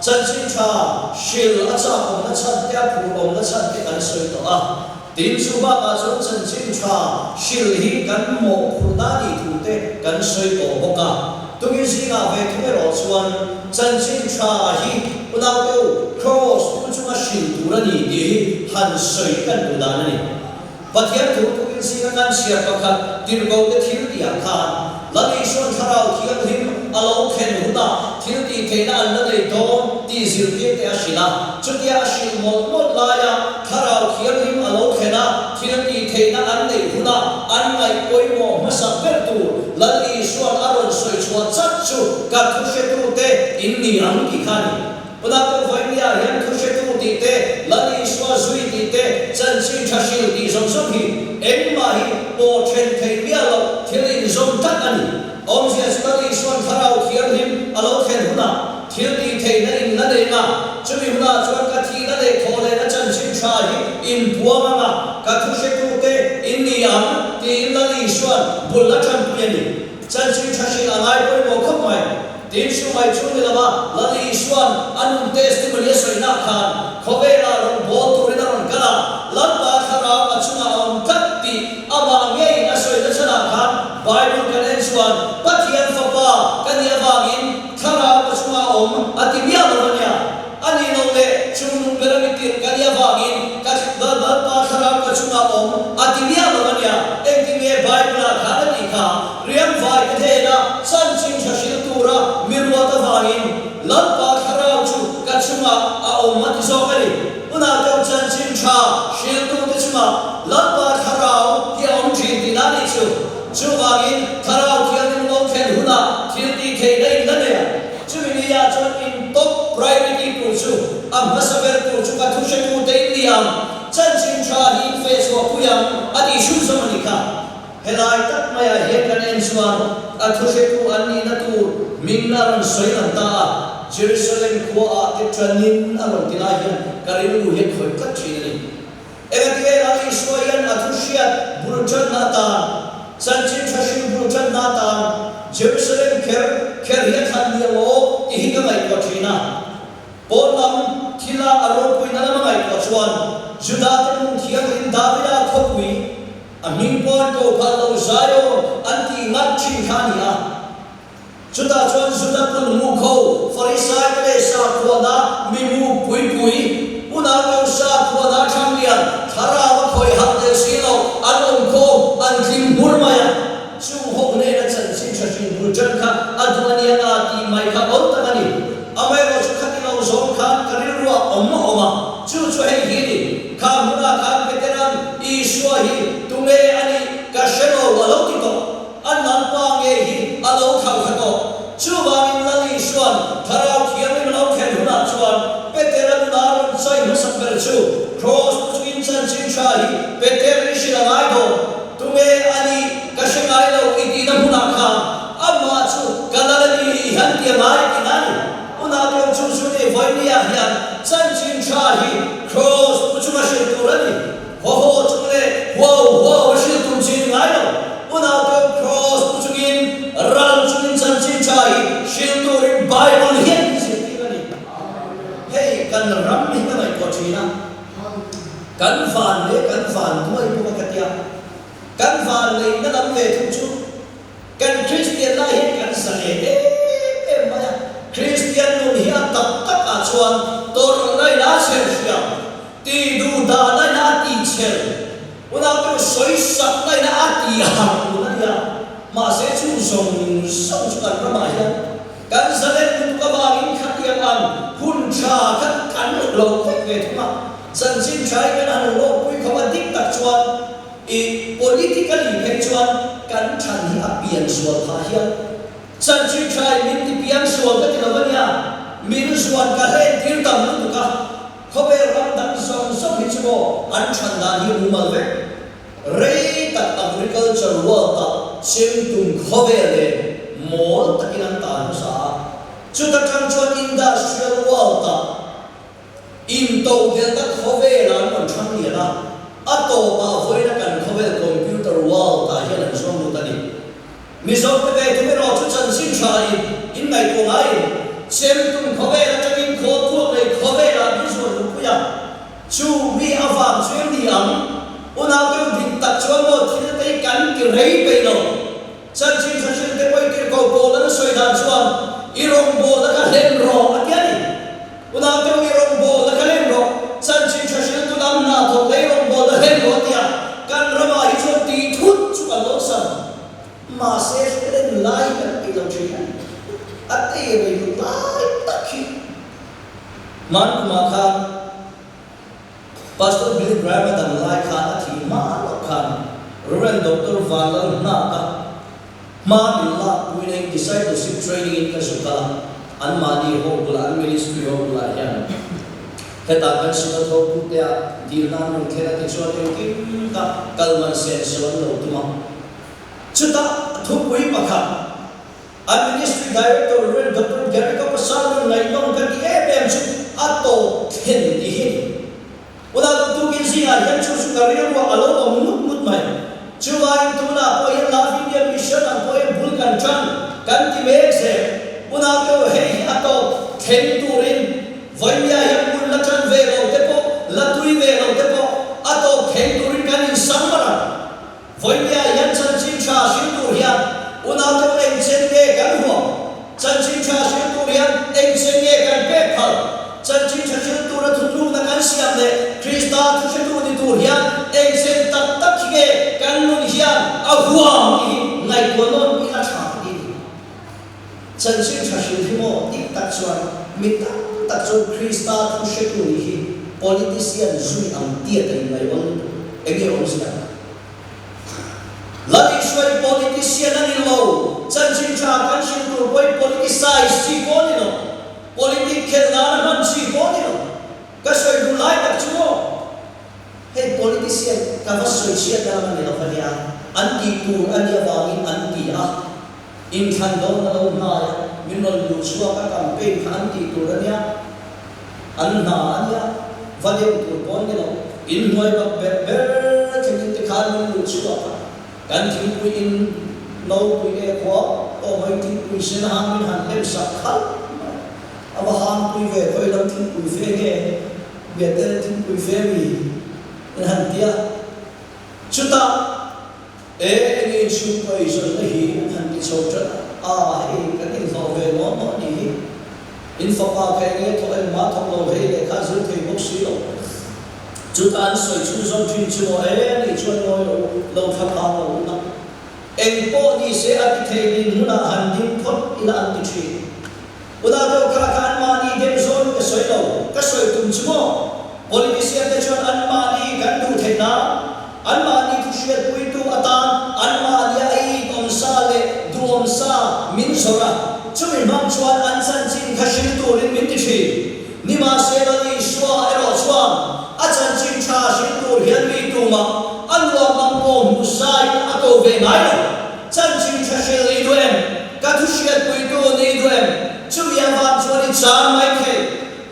chanchin tha hril a chak awmna chhan te a phur awmna chhan te kan sawi tawh a. Tin chu bakah chuan chanchin tha hril hi kan mawhphurhna a nih thu te kan sawi tawh bawk a. Tukin zingah ve thung erawh chuan chanchin tha hi unaute u Kraws pu chunga hril tur a ni tih hi han sawi kan duh dan a ni. Pathian thu tukin zinga kan chhiar pakhat tirhkote thil tih ah khan Lal Isuan Thlarau Thianghlim a lo thlen hunah thil tih theihna an la nei dawn tih zirtirte a hrilh a. Chutia a hrilh mawlh mawlh laia Thlarau Thianghlim a lo thlen a, thil tih theihna an neih hunah an ngaih pawimawh hmasak ber tur Lal Isuan a rawn sawi chhuah chat chu ka thuhretute in ni ang tih kha a ni. Tunah pawh Vaimia hian thuhretu tih te, Lal Isua zui tih te, chanchin tha hril tih zawng zawng hi engmah hi pawh then thei miah loh thil inzawm tlat a ni. Awmzia chu Lal Isua'n Thlarau Thianghlim a lo thlen hunah thil tih theihna in la nei nga, chumi hunah chuan ka thihna leh thawh lehna chanchin tha hi inpuang anga ka thuhretute in ni ang tiin Lal Isua'n bul a tanpui a ni. Chanchin tha hril a ngai pawimawh khawp mai. Tin, Sumai chu ni lova Lal Isua'n a nun testimony a sawinak khan khawvelah rawn bawl turin a rawn kal a, Lalpa Thlarau a chungah a awm tlat tih amah ngeiin a sawina chhanah khan Bible kan en chuan Pathian Fapa ka nih avangin Thlarau ka chungah a awm a ti miah lo a nia. A nih loh leh chungnung ber a mi tirh ka nih avangin ka Lalpa Thlarau ka chungah awm a ti miah lo a nia. Engtin nge Bible-ah khan a tih kha? Riangvai ka hnena chanchin tha hril tura mi ruat avangin Lalpa Thlarau chu ka chungah a awm a ti zawk a ni. Hunah deuh chanchin tha hriltute chungah Lalpa Thlarau hi a awm thin tihna a nih chu. Chuvangin Thlarau Thianghlim lo thlen hunah thil tih theihna in la nei a. Chumi nia chuan in top priority tur chu a hmasa ber tur chu ka thuhretute in ni ang, chanchin tha hi in feh chhuah pui ang a tih hrun zawm a ni kha. Helai tak maiah hian kan en chuan a thuhretu an nihna tur min a rawn sawi lang ta a, Jerusalem khuaah te tanin a rawn ti lai hian ka rilru hian khawih tlat thin a ni. Engati Lal Isua hian a thu hriat bul tanna atan, chanchin tha hrim bul tanna atan Jerusalem kher kher hi a thlan ni ang aw tih hi ka ngaihtuah thin a. Pawn lam thila a ropuina lama ngaihtuah chuan Judate hmun thianghlim Davida khawpui a hming pawn ko phal lo Zion an tih ngat thin kha a ni a. Chutah chuan Juda pulmu kho Farisaite leh sakhuana mimu pui pui, unau deuh sakhuana thlanglian, thlarau a khawih hak tel si lo, an awm khawm, an tling hmur mai a. Chung ho hnena chanchin tha hrin bul tan kha a duh a nia nga tih mai kha awl tak a ni. Amaherawhchu khati lo zawng khan ka rilruah awm a awm a, chu chu hei hi ni, kha hmunah khan Petera'n Isua hi tunge a nih ka hre lo a lo ti tawh. A Lalpa ngei hi a lo thlauh kha tawh. Chuvangin Lal Isua'n Thlarau Thianghlim a lo thlen hunah chuan Petera nuna rawn chai hmasak ber chu Kraws pu chungin chanchin tha hi Peter i hrilh a ngai dawn. Tunge a nih ka hre ngai lo i tihna hmunah khan amah chu ka Lal a ni i han ti a ngai tihna a ni. Unau chu chu ni Vawinia hian chanchin tha hi Kraws pu chunga hrilh tur a ni. Haw haw chung leh huau huau a hrilh tum chin ngai lo. Unau deuh Kraws pu chungin ral chungin chanchin tha hi hrilh turin Bible hian min zirtir a ni. Hei kan ram hi ka ngaihtuah thin a, kan van leh kan van duai bawk a ka tia. Kan van neihna lam ve thung chu Kan Kristian lai hian kan zalen em em mai a, Kristian nun hi a tak tak ah chuan tawrhna in a chher hriam, ti duh dahna in a ti chher, unau te sawisakna in a ti harh tun a nia. Mahse chu zawng zawng chu kan ramah hian kan zalen lutuk avangin khatiang ang hun tha kha kan lo vek ve thung a, chanchin tha hi kan han hlawkpui khawp a dik tak chuan I politically phei chuan kan than hi a pian sual phah hian chanchin tha in min ti piang sual ka ti lo a nia, min zuan ka hlen tir tam lutuk a, khawvel ram dang zawng zawng hi chu maw an than dan hi mumal vek. Rei tak agriculture world ah chemtum khawvel nen mawl takin an tan hmasa a, chuta tang chuan industrial world ah Intodelhna khawvelah an rawn thang lian a, a tawpah vawiina kan khawvel computer world ah hian an zuang lut a ni. Mizote ve thum erawh chu chanchin tha in. ti rei peih lo. Chanchin tha hrilh te pawhin tirhkoh pawl an sawi dan chuan, I rawngbawlna kha hlen rawh, a ti a ni. Unau te u, i rawngbawlna kha hlen rawh. Chanchin tha hriltu lam hna thawk leh i rawngbawlna hlen rawh, a ti a. Kan ramah hi chuan tih thut chu kan lo sam. Mahse, hlen lai hi kan peih lo thin a ni. A tei rei lut lai tak hi hman kumah khan Pastor Billy Graham-a dam lai khan a thih hma loh khan Rev. Doctor Vanlal Hnaka hma min lakpuina in discipleship training in ka zuk a, anmahni ho bulah, an ministry ho bulah hian hetah kan synod hotute ah dilna an rawn thlen a tichuan engkim kha kal man senso an lo tum a. Chutah thupui pakhat An Ministry Director Rev. Doctor Gary Kapasar rawn ngaihnawm ka ti em em chu a tawp thlen ti hi a ni. Unau tukin zingah hian chu chu ka rilruah a lo awm ngut ngut mai. Chuvangin tunah pawh hian Love India Mission ang pawhin bul kan tan kan ti mek zel. Unau te u hei hi a tawp thleng turin Vawimia hian bul la tan ve lo te pawh la tui ve lo te pawh a tawp thleng turin kan insang mar ang. Vawimia hian chanchin tha hrilh tur hian unaute u engchen nge kan huam? Chanchin tha hrilh tur hian engchen nge kan pek phal? Chanchin tha hrilh tura thutlukna kan siam leh Krista thuhretu ni tur hian engchen tak tak hi nge kan nun hian a huam tih hi ngaihtuah nawn ila tha ka ti ni. Chanchin tha hrilh hi maw dik tak chuan mi tam tak chuan Krista thuhretu nih hi politician zui ang tiat a inngaih awn lutuk. Enge awmzia? Lal Isua hi politician a ni lo, chanchin tha kan hrilh tur pawhin politicize chi pawh a ni lo, politic khelh nana hman chi pawh a ni lo. Ka sawi duh lai tak chu maw? Hei politician ka va sawi chhiat na lam a ni lo ania, an tih tur a nih avangin an ti a, inthlan dawn a lo hnai a, min rawn luh chhuak a campaign kha an tih tur a nia. An hna a nia, va deuh tur pawh an ni lo. Inhnuai bak ber ber thlengin te khan min luh chhuak a, kan thingpui in nopui e khua aw mai thingpui sen hang min han lem sak khalh mai. A va hangpui ve khawi lam thingpui fe nge Biatel thingpui fe mi in han ti a. Chutah e enge inchhungkaw eizawnna hi an han ti chho ṭan a, a hei kan inhlawh ve nuam mah ni hi. In fapa kha enge thawk engmah thawk lo hei lehkha a zir thei bawk si lo. Chutah an sawi chhunzawm ṭhin chu maw e anih chuan ngawi lo u, lo thla phang lo u na. Eng pawh ni se a ti thei din hmunah han ding phawt ila an ti ṭhin. Unau deuh kha kha anmahni dem zawn ka sawi lo, ka sawi tum chu maw? Politician te chuan anmahni kan duh theih nan, anmahni thu hriatpuitu atan anmahni a ei awm sa leh duhawm sa min zawrh a, chumi hmang chuan an chanchin kha hrilh turin min ti thin. Nimahsela Isua erawh chuan a chanchin tha hrilh tur hian mi tumah a nuam ang pawh hmuh sain a ko ve ngai lo. Chanchin tha hrilh i duh em? Ka thu hriatpuitu ni i duh em? Chumi avang chuan i chang mai thei,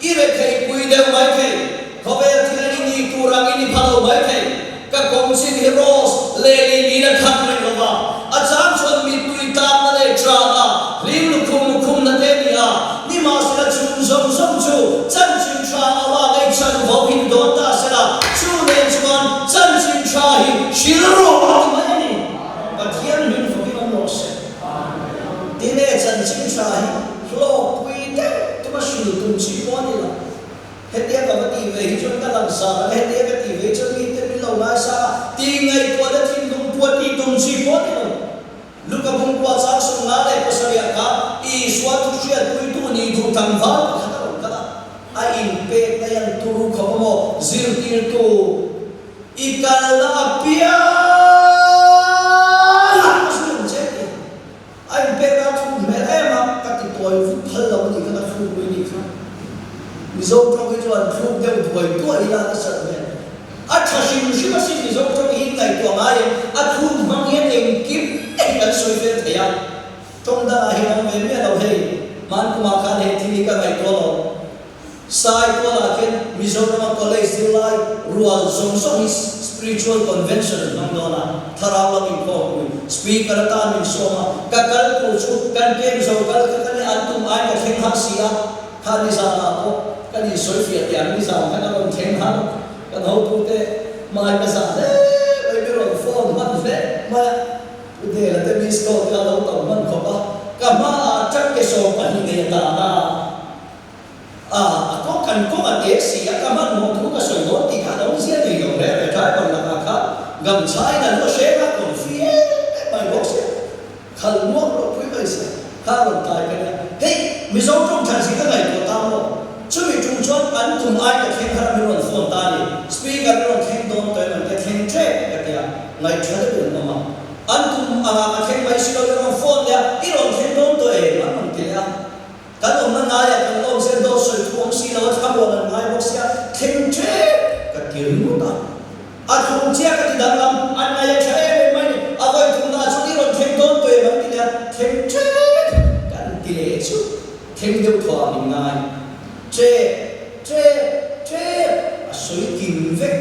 i retheihpui deuh mai thei, khawvel thil i nih tur angin i pha lo mai thei. Ka kawngchin hi rose leh lili a khat reng lo va, a chang chuan mittui tlakna leh ṭahna, hlim lukhum lukhumna te a ni a, nimahsela chung zawng zawng chu chanchin ṭha awa ngei chanvo hi ni dawn ta sela, chu nen chuan chanchin ṭha hi hrilh rawh a ti mai a ni. Pathian hlim fawkin awm rawh se. Tine chanchin tha hi hlawkpui deuh tuma hril tum chi pawh a ni lo. Hetia ka va tih ve hi chuan ka lang sa lo, hetia ka tih ve hi chuan mite min lo ngaisa a, tih ngaihtuahna thinlung pua tih tum chi pawh a ni lo. Luka bungkua chang 57 kha Isua thu hriatpuitu nih duh tlangval pakhat a rawn kal a, a inpekna hian turu khawp a maw zirtirtu I kalna apiang ah ka zui ang che tih a inpek a thuk hmel em a, ka ti tawi vut phal lo a nih kha ka thluk pui nih kha. Mizo tawng hi chuan thluk deuh duai duai ila a nasat hmel. A tha hrim hrim asin Mizo tawng hi ngaihtuah ngai em, a thluk hmang hian engkim hi kan sawi fel thei a. Tawng dangah hian awm ve miah lo hei, hmankumah khan hei thil hi ka ngaihtuah lo. Saitualah khian Mizorama College zirlai rual zawng zawng hi Spiritual Convention an hmang dawn a, thlarau lam inkhawmpui Speaker atan min sawm a, ka kal tur chu kan camp zo kal kha ka ni an tum aiin ka thleng har si a, kha nizanah pawh kan insawi fiah teh ang nizan khan a rawn thleng har, kan hotute hmai ka zah hle mai, mi rawn phone hman hle mai a. Nela te miss call te a lo tam hman khawp a, ka hmaah truck ke 12 nei a dan a. A, a kawng kan kawng a te si a, ka hmanhmawh thu ka sawi dawn tih kha a lo zia nei lo reng reng driver lakah khan gamchhain a lu a hreng a, confi em em mai bawk sia, khal muak rawh pui mai sia, kha a rawn tlai ka nia. Hei, Mizo tawng than si ka ngaihtuah ta maw? Chumi tum chuan an tum ai ka thleng har a min rawn phone ta a ni, speaker i rawn thleng dawn tawh em an tia thleng ṭep ka tia, ngaihṭha deuhin an awm a. An tum angah ka thleng mai si lo i rawn phone leh a, i rawn thleng dawn tawh em an rawn ti leh a. Kan awmna ngaiah kan lawm zel dawt sawi thu awm si lo a thlamuan an ngai bawk sia thleng ṭep ka ti ringawt a. A thlum chiah ka ti danglam, an ngai a ṭha em em mai ni. A vawi thumna chu i rawn thleng dawn tawh em an ti leh a, thleng ṭep kan ti leh chu thleng deuh thuah min ngai. Ṭep, ṭep, ṭep a sawi kim vek.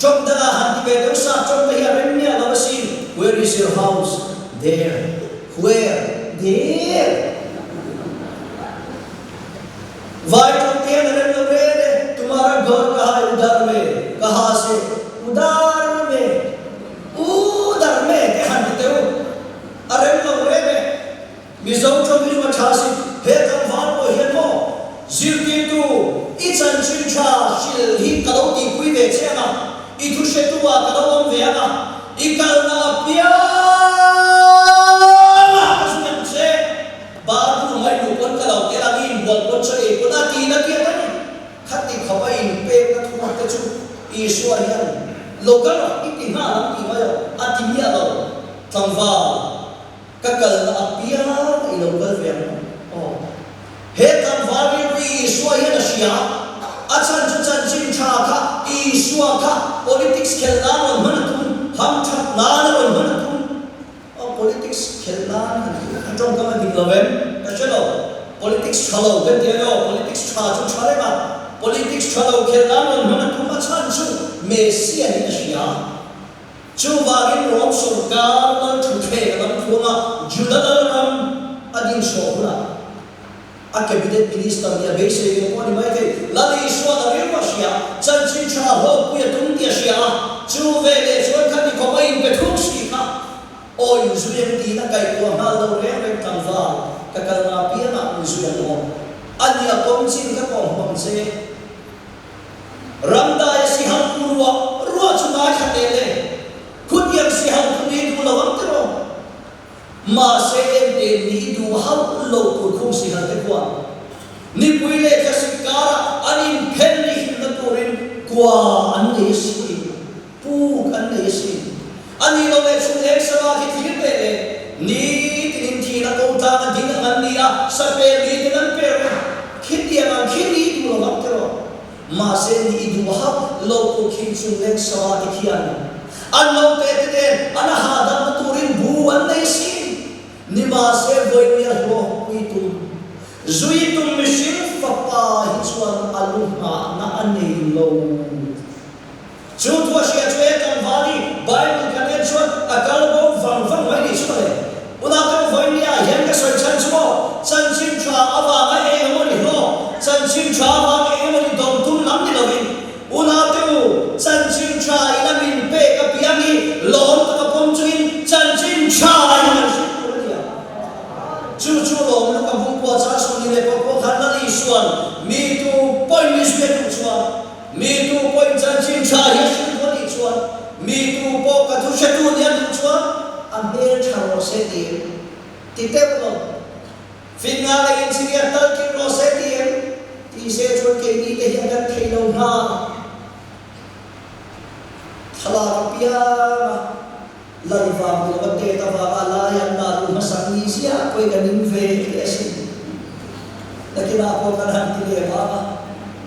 Ṭawng dangah han ti ve deuh sa, ṭawng te hi a rem miah lo asin. Where is your house? There. Where? There. Vai ṭawng te hian a rem lo reng e. Tumara ghar kaha hai udar me, kaha se udar me, udar me te han ti teh u. A rem lo reng e. Mizo ṭawng hi chu a ṭha si. He tlangval pawh hian maw zirtirtu i chanchin ṭha hrilh hi ka lo tihpui ve che ang a, i thu hretu ah ka lo awm ve ang a, i kalna apiangah ka zu em che. Bathroom a i luh pawn ka lo tel ang, i inbual pawn chaw ei pawn a ti na kiat a ni. Khati khawpa inpekna thu te chu Isua hian lo kal rawh i ti nghal ang tih mai a, a ti miah lo. Tlangval. Ka kalna apiang i lo kal ve ang aw. He tlangval rilru hi Isua hian a hria a, a chhan chu chanchin tha kha Isua kha politics khelh nan rawn hman a tum, ham that nan a rawn hman a tum. Aw politics khelh nan han tih a tawngkam a dik lo em? Ka hre lo. Politics tha lo kan ti a ni aw, politics tha chu tha reng a, politics tha lo khelh nan rawn hman a tum, a chhan chu Messiah niin a hria a. Chuvangin Rom sorkar lal thutthleng a lam tluanga Juda lalram a din chhuah hunah a cabinet minister nih a beisei ve pawh a ni maithei. Lal Isua'n a rilru a hria, chanchin tha a hlawkpui a tum tih a hria a, chu veleh chuan khati khawp a inpe thuk si kha aw inzui ang tiin a kaihkuah nghal lo reng reng tlangval ka kalna apiangah inzui an awm a ni a kawng chin ka kawm hmang che. Ramdai sihal pu ruah ruah chu ngaithla teh le, khutiang sihal khu ni duh lo ang tiraw? Mahse ente ni duh hauh lo tur khung sihal te khuan nipui leh thlasik karah an inphen ni hlimna turin kua an nei asin, puk an nei asin. A nih loh leh chhun eng sava khi thlir teh le, nitin in thihna ko tlang a ding ang an ni a, sapel nitin an per reng. Khitiang ang khi ni duh lo ang tiraw? Mahse ni i duh hauh lo tur khi chhun leng sava ti khian an lo te te nen an a hahdamna turin bu an nei si. Nimahse vawinia hlawh pui tum, zui tum mihring fapa hi chuan a lu nghahna a nei lo. Chu thu a hria chu he tlangval hi Bible kan en chuan a kal bo vang vang mai nih chu mawle. Unau te vawinia hian ka sawi chhan chu maw, chanchin tha avanga eng emaw ni hlawk, chanchin tha avanga eng emaw ni dawng tum lam ni lovin, unau te u, chanchin tha ina min pek apiang hi lawm taka pawm chungin chanchin tha hi kan hrilh tur a ni a. Chu chu lawm luka bungkua chang 26 khan Lal Isua'n mi tu pawhin mi zui a duh chuan, Mi tu pawhin chanchin tha hi a hrilh duh a nih chuan, mi tu pawh ka thu hretu nih a duh chuan a hmel tha rawh se ti em? Ti teuh lo. Finna leh inchhiriat tal kin rawh se ti em? Ti se chuan keini te hian kan thei lo nghal. Thlalak apianga lal vang ni lova tet avanga a lai an dah luh hmasak ni ziah pawhin kan in ve teh asin. Nakinah pawh kan han ti leh vang a,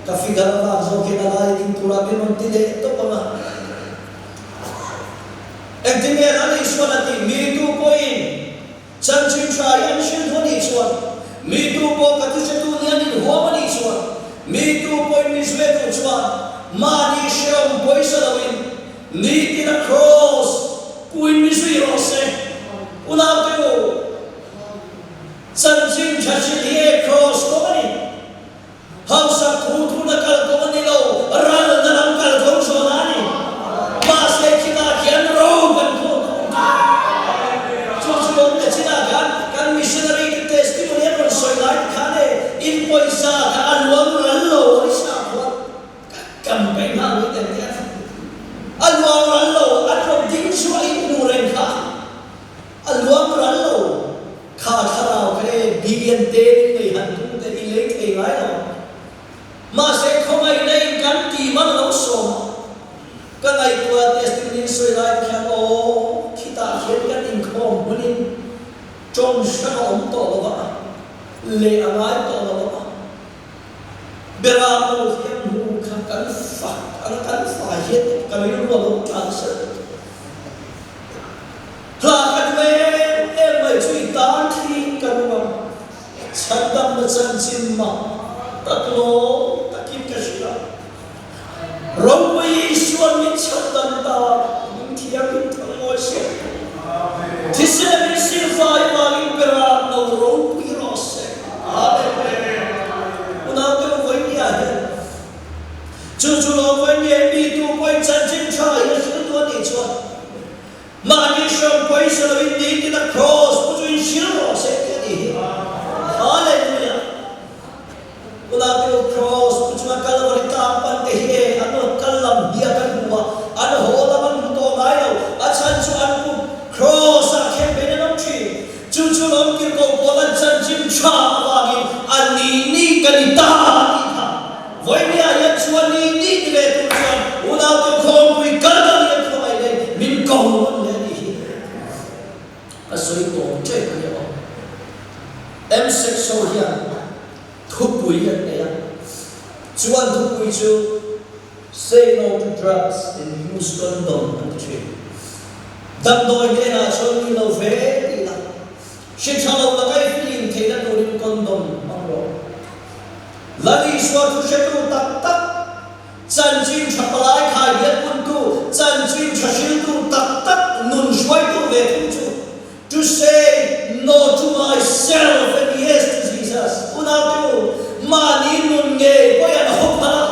ka figure avang zawkin a lai ding turah min rawn ti leh tawp ang a. Engtin nge Lal Isuan a tih? Mi tu pawhin chanchin tha hi an hrilh duh a nih chuan, mi tu pawh ka thuhretu nih an inhuam a nih chuan, mi tu pawhin mi zue duh chuan mahni hrehawm pawisa loin Nitin a Kraws puin mi zui rawh se. Unaute u, chanchin tha hrilh hi e Kraws kawng a ni. Hausak thu thuna kal kawng a ni lo, ralna lam kal kawng zawhna a ni. Mahse khitah khian ro kan khaw thung thin. Billion telin nei han tum teh i lei thei ngai lo ang. Mahse khawngaihna in kan ti man lo sawm a, ka ngaihtuah testimony in sawi lai khian aw khitah khian kan inkhawm hmunin tawng hrang a awm tawh lo va, leh a ngai tawh lo va. Berah pawh hian hmu kha kan fak ang kan fai hian ka rilru a lo tlan sel. Hla ka duh em em mai chu i tan thli ka nung ang. Chhandamna chanchin mak tak lawm takin ka hrilh a. Ropui Isua'n min chhandam ta, min thiangin thang mawi se. Thisen min silfai avangin berah lo ropui rawh se. Amen. Unaute u vawinia hian chu chu lo vawinia mi tu pawhin chanchin tha hi a hrilh tu a nih chuan mahni hram pawisa loin nitin a kraws pu chu inhrilh rawh se tih a nih hi. Hallelujah. Unaute u Kraws pu chunga Kalvari tlang pan te hi e an rawn kal lam hia kan hmu a, an haw lam an hmu tawh ngai lo, a chhan chu an pu Kraws ah khen vein an awm thin. Chu chu lawmtirhkoh pawl an chanchin tha avangin a ni ni ka ni ta a tih kha. Vawinia hian chuan ni ni ti ve tur chuan unaute khawmpui kal dang hian khawngaih leh min ko nawn leh a nih hi. Ka sawi tawp tep a ni aw. M-sex ho hian thupui an nei a, chuan thupui chu Say no to drugs and use condom an ti thin. Damdawi hnenah chuan ni lo ve tih la, hri tha lo laka i flim theihna turin condom hmang rawh. Lal Isua thu hretu tak tak Chanchin tha palai khai biak puntu, chanchin tha hriltu tak tak nun hruaitu ve thung chu To say no to myself and yes to Jesus unaute u, mahni nun ngei pawhin an haw phal a,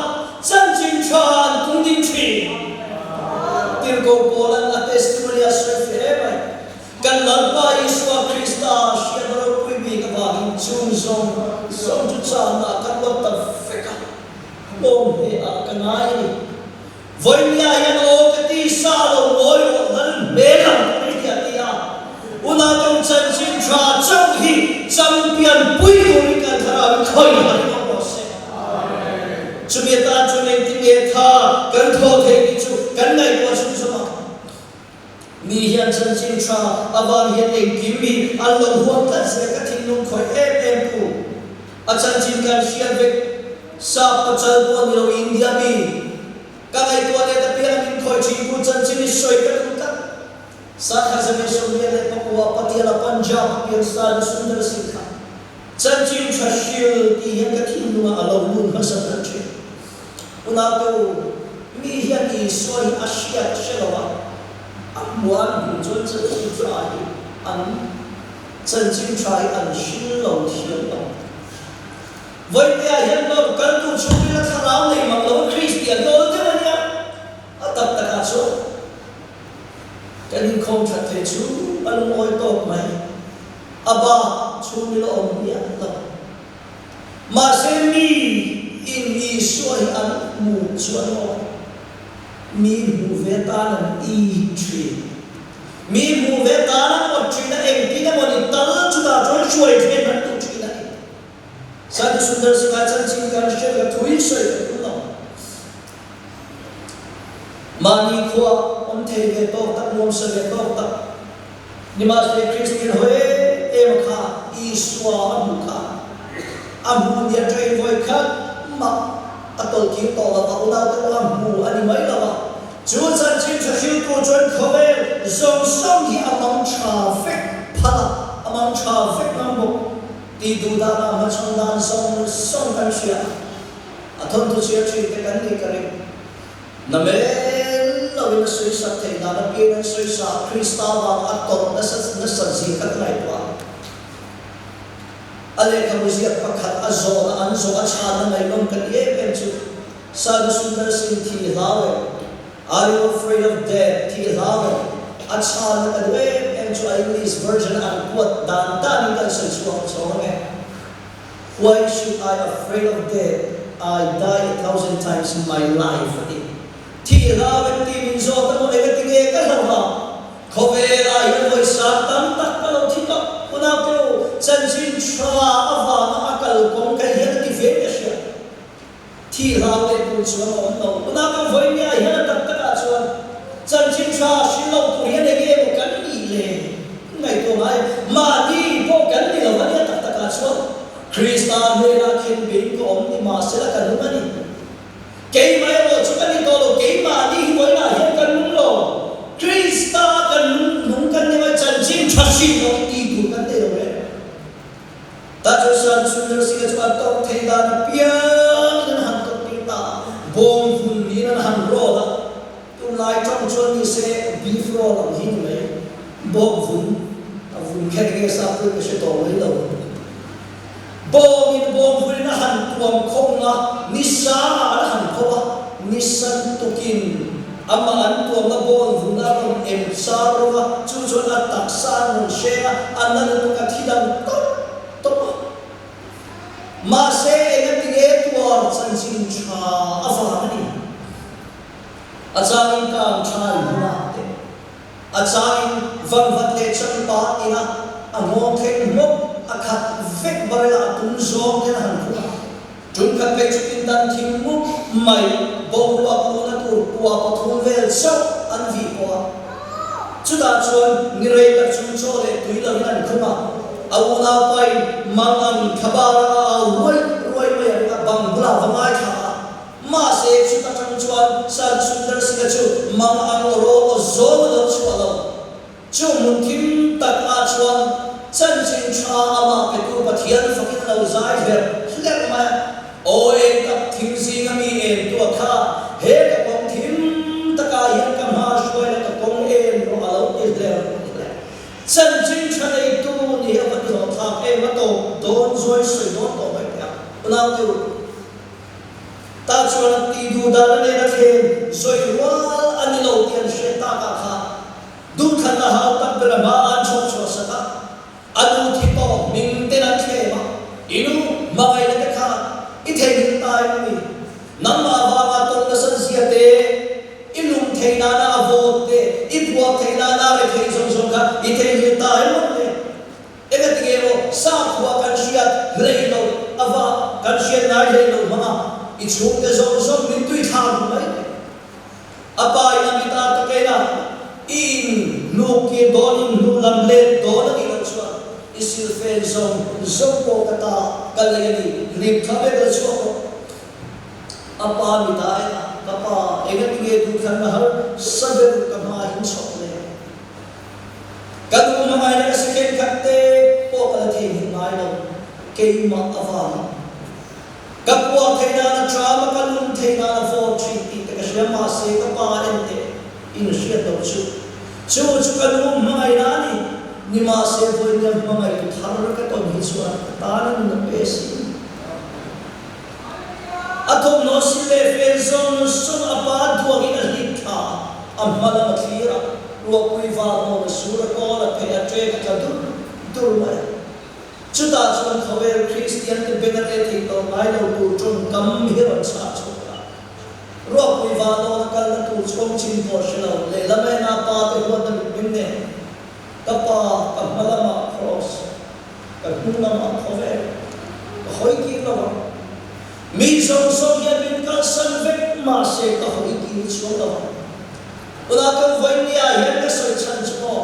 chanchin tha an tung ding thin. Tirhkoh Paula'n a testimony a sawi fe em mai. Kan Lalpa Isua Krista hriatna ropui bik avangin chung zawng zawng chu channa kan ruat ta vek a. Awm hle ah ka ngai a ni. Vawinia hian aw ka ti sa lo ngawi rawh lal hmel ang ka ti a ti a. Unau chanchin tha chauh hi champion pui turin kan thlarau in khawi har hlawm rawh se. Chumi atan chuan engtin nge tha kan thawh theih tih chu kan ngaihtuah chhun zawm a. Mi hian chanchin tha avang hian engkim hi an lo huam tlat zel ka thinlung khawih em em tu. A chanchin kan hriat vek sap pachal pawh ni lo India mi ka ngaihtuah let apiang a min khawih thin tu chanchin i sawi ka duh tlat. Sakha Zame 89 Patiala Punjab a pian Sadhu Sundar Singh kha chanchin tha hril tih hian ka thinlungah a lo lut hmasa ber thin. Unaute u, mi hian Isua hi a hriat hre lo a, a hmuh an hmuh chuan chanchin tha hi an chanchin tha hi an hril lo thiam lo. Vawitea hian lo kaltu chhungrila thlarau nei mang lo Kristian dawl deuh a nia, a tak takah chuan kan inkhawm that thei chu a lungawi tawk mai, a bak chhungrila awm miah lo. Mahse mi in Isua hi an hmuh chuan maw mi hmuh ve tan an i thin. Mi hmuh ve tan an awt thin a, engtin emaw ni tal chutah chuan hruai then an duh thin a ni. Sadhu Sundar Singh-a chanchin kan hre ka thui sawi ka tum lo. Mahni khua awm thei ve tawk tak, nuamsa ve tawk tak Nimahse Kristian hawi em em a kha Isua a hmuh kha a hmuh ni atangin vawi khat mah a tawlh kir tawh lo va, unaute pawh a hmu a ni mai lo va. Chu chanchin tha hriltu chuan khawvel zawng zawng hi a mang tha vek phal a, a mang tha vek ngam bawk tih duh danah hmachhawn dan zawng zawng kan hria a, a thawnthu chhiar thin te kan nih ka ring. Na mel loin a sawisak theih dan apiang an sawisa Krista vang a tawrh nasa nasa zia kha ka ngaihtuah a. A lehkhabu ziak pakhat a zawhna an zawh a chhanna ngaihnawm ka ti em em chu Sadhu Sundar Singh thi hlau em? Are you afraid of death? thi hlau em? A chhanna ka duh em em chu a English version an kuat dan danin kan sawi chhuak chhawng ang e. Why should I afraid of death, I die a thousand times in my life a ti. Thih hlau em tih min zawt a maw engati nge ka hlauh a? Khawvelah hian vawi sang tam tak ka lo thi tawh. Unaute u, chanchin tha tur chuang a awm lo. Tunah kan vawinia hian a tak takah chuan chanchin tha hrilh loh tur hian enge emaw kan nih le? Ngaihtuah ngai mahni pawh kan ni lo a nia tak takah chuan Krista hnenah khenbein ka awm ni mahsela ka nung a ni. Keimah erawh chu ka ni tawh lo, keimahni hi vawiinah hian kan nung lo. Krista kan nung nung kan ni mai chanchin tha hrilh loh tih tur kan nei lo e. Tachuan Sundar Singh-a chu a tawrh theih dan apiangin an han tawrh tir ta a, bawng vun niin an han roll a, tunlai tawng chuan ni se beef roll ang hi ni mai, bawng vun, a vun kher nge sa pawhin ka hre tawh mai lo. Bawngin bawng vunin a han tuam khawng a, ni sangah an han pho a, ni san tukin amah an tuamna bawng vun a rawn em char rawng a, chu chuan a taksa an rawn hreng a, a na lutuk a thi dang tawp tawp a. Mahse, engatinge tuar chanchin tha a vang a ni? A changin kang tha i hmun a te. A changin vanvat leh changpa ina a nghawng thleng hmawk a khat vek barela a tum zawng ten a han khum a. Ṭunkhat phei chu pindan thim mup mai boruak luhna tur kua pathum vel chauh an vih pawh a. Chutah chuan ni rei tak chung chaw leh tui loin an khum a, a unaupain mangan thlabar anga au ruai ruai mai a ring a, bang bulah va ngaithla a. Mahse, chut atang chuan San Sundar Singh-a chu mang ang rawl aw zawng a lo chhuah lo. Chu hmun thim tak ah chuan chanchin tha amah petu Pathian fakin a lo zai hlerh hlerh mai a. Aw eng tak thim zinga mi em tu a kha, he ka kawng thim takah hian ka hma hruai la ka kawng em rawh a lo ti hlerh hlerh. Chanchin tha neitu ni a va ti hlawhthlak em a tawp dawn zawi sawi dawn tawh mai teh a. Unaute u. Tah chuan tih duh dan a nen a thlem sawi rual a ni lo tih an hriat takah khan duhthlanna hau tak ber a hma an chhawp chhuah sak a, a nu thi tawh hming ten an thlem a, I nu hmangaihna te khan i theihnghilh ta em ni? Nangmah vanga tawng nasa zia te, i lung theih nana a vawt te, i puak theih nana a rethei zawng zawng kha i theihnghilh ta em ang le? Engatinge maw sakhua kan hriat hlei lo ava kan hriat ngai hlei lo hmang a, i chhungte zawng zawng min tui thla ru mai mai. A pa in a mit a takin a, i in hnuk kir dawn in hnu lam let dawn a nih loh chuan i silfen zawng zawng pawh ka ta ka lei a ni, hlip thla vek la chhuak rawh. A pa mit a en a, ka pa engatinge duhthlanna har sa ber ka hma hin chhawp le? Ka nu hmangaihna ka second khat te pawh ka la theihnghilh ngai lo, keimah avangin. Ka puah theih nana tram a ka lum theih nana vote thin tih te ka hria mahse ka pa en teh in hriat loh chu. Chu chu ka nu hmangaihna a ni, nimahse vawinia hmangaihtu thar ka tawn hi chuan ka tan a nun a pe si. A thawmhnaw sil leh fel zawng zawng a pa duangin a hlip thla a, a hma lam a thlir a, ruahpui var hnawn a sur a kawl a pheh a ṭek a tla dur dur mai a. Chutah chuan khawvel Kristian te beng a reh theih tawh ngai lo tur ṭawngkam hi rawn chhah chhuak a. Ruahpui var hnawn a kalna tur chhawng chin pawh hre lo, lehlam a ena pa te huatna mitmeng nen ka pa ka hma lamah cross. Ka hnung lamah khawvel ka hawi kir lo ang. Mi zawng zawng hian min kalsan vek mahse ka hawi kir chuang lo ang. Tunah kan vawinia hian ka sawi chhan chu maw,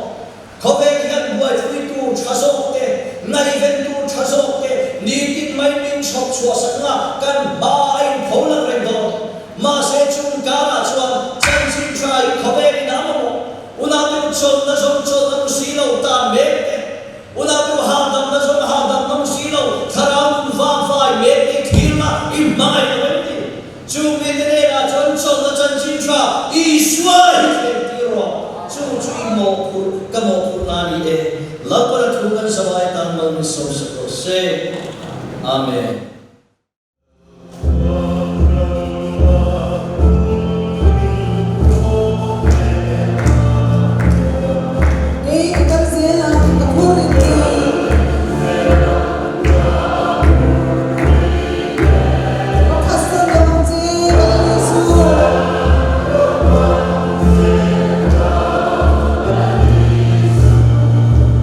khawvel hian buaipui tur tha zawk te, ngaihven tur tha zawk te, nitin mai min chhawp chhuah sak anga kan hma a inpho lang reng dawn. Mahse chung karah chuan chanchin tha hi khawvelin a mamawh. Unau chawlhna zawng chawlhna mu si lo tan mek te, Unau hahdamna zawng hahdam ngam si lo, thlarau nun vang fai mek te thirna i hmangaih lo em ni? Chu mite hnenah chuan chawlhna chanchin tha Isua hi thleng tir rawh. Chu chu i mawhphurh, ka mawhphurhna a ni e. Lalpana thu kan zavai tan mal min sawmsak rawh se. Amen. Kei ka kal zel a, ka phur reng che. Ka phatsan lo ang che, ka la Jesu.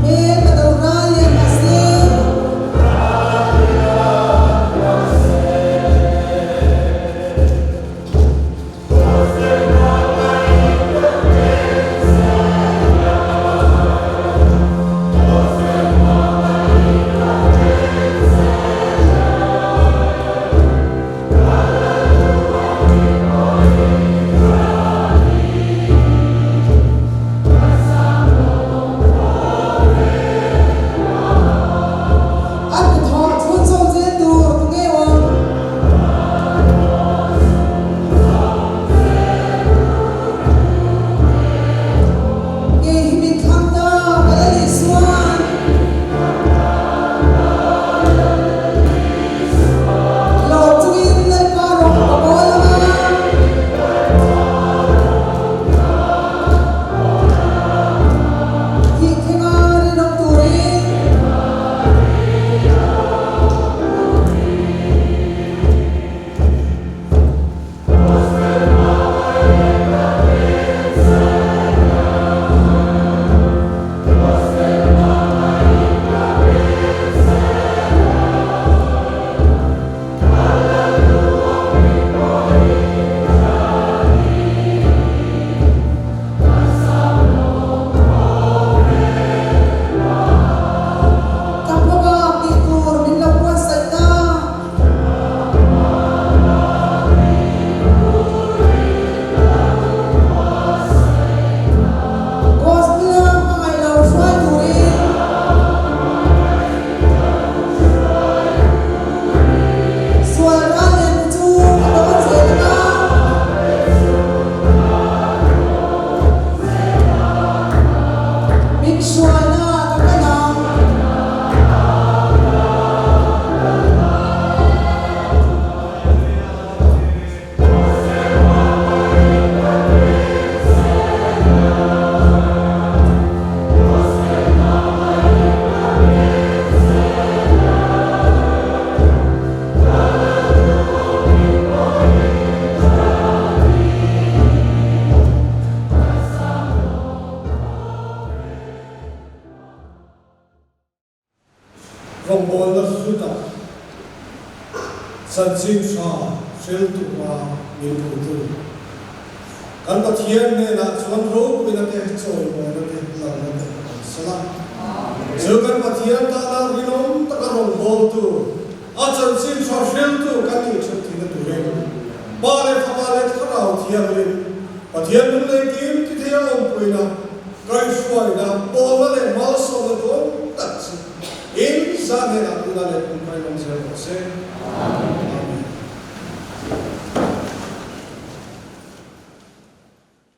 Hmel ka do ral lian mahse. Rawngbawlna hlu tak, chanchin tha hrel tura min putu kan Pathian hnenah chuan ropuina te, chawimawina te, lalna te an sawl a. Chu kan Pathian tana rinawm taka rawngbawltu, a chanchin tha hreltu kan nih theuh thihna turin Pa leh Fapa leh Thlarau Thianghlim Pathian nung leh kim ti thei a awmpuina, kaihhruaina, pawlna leh malsawmna duhawm tak chu In zah hnenah tuna leh kum kai lawm zel rawh se. Amen.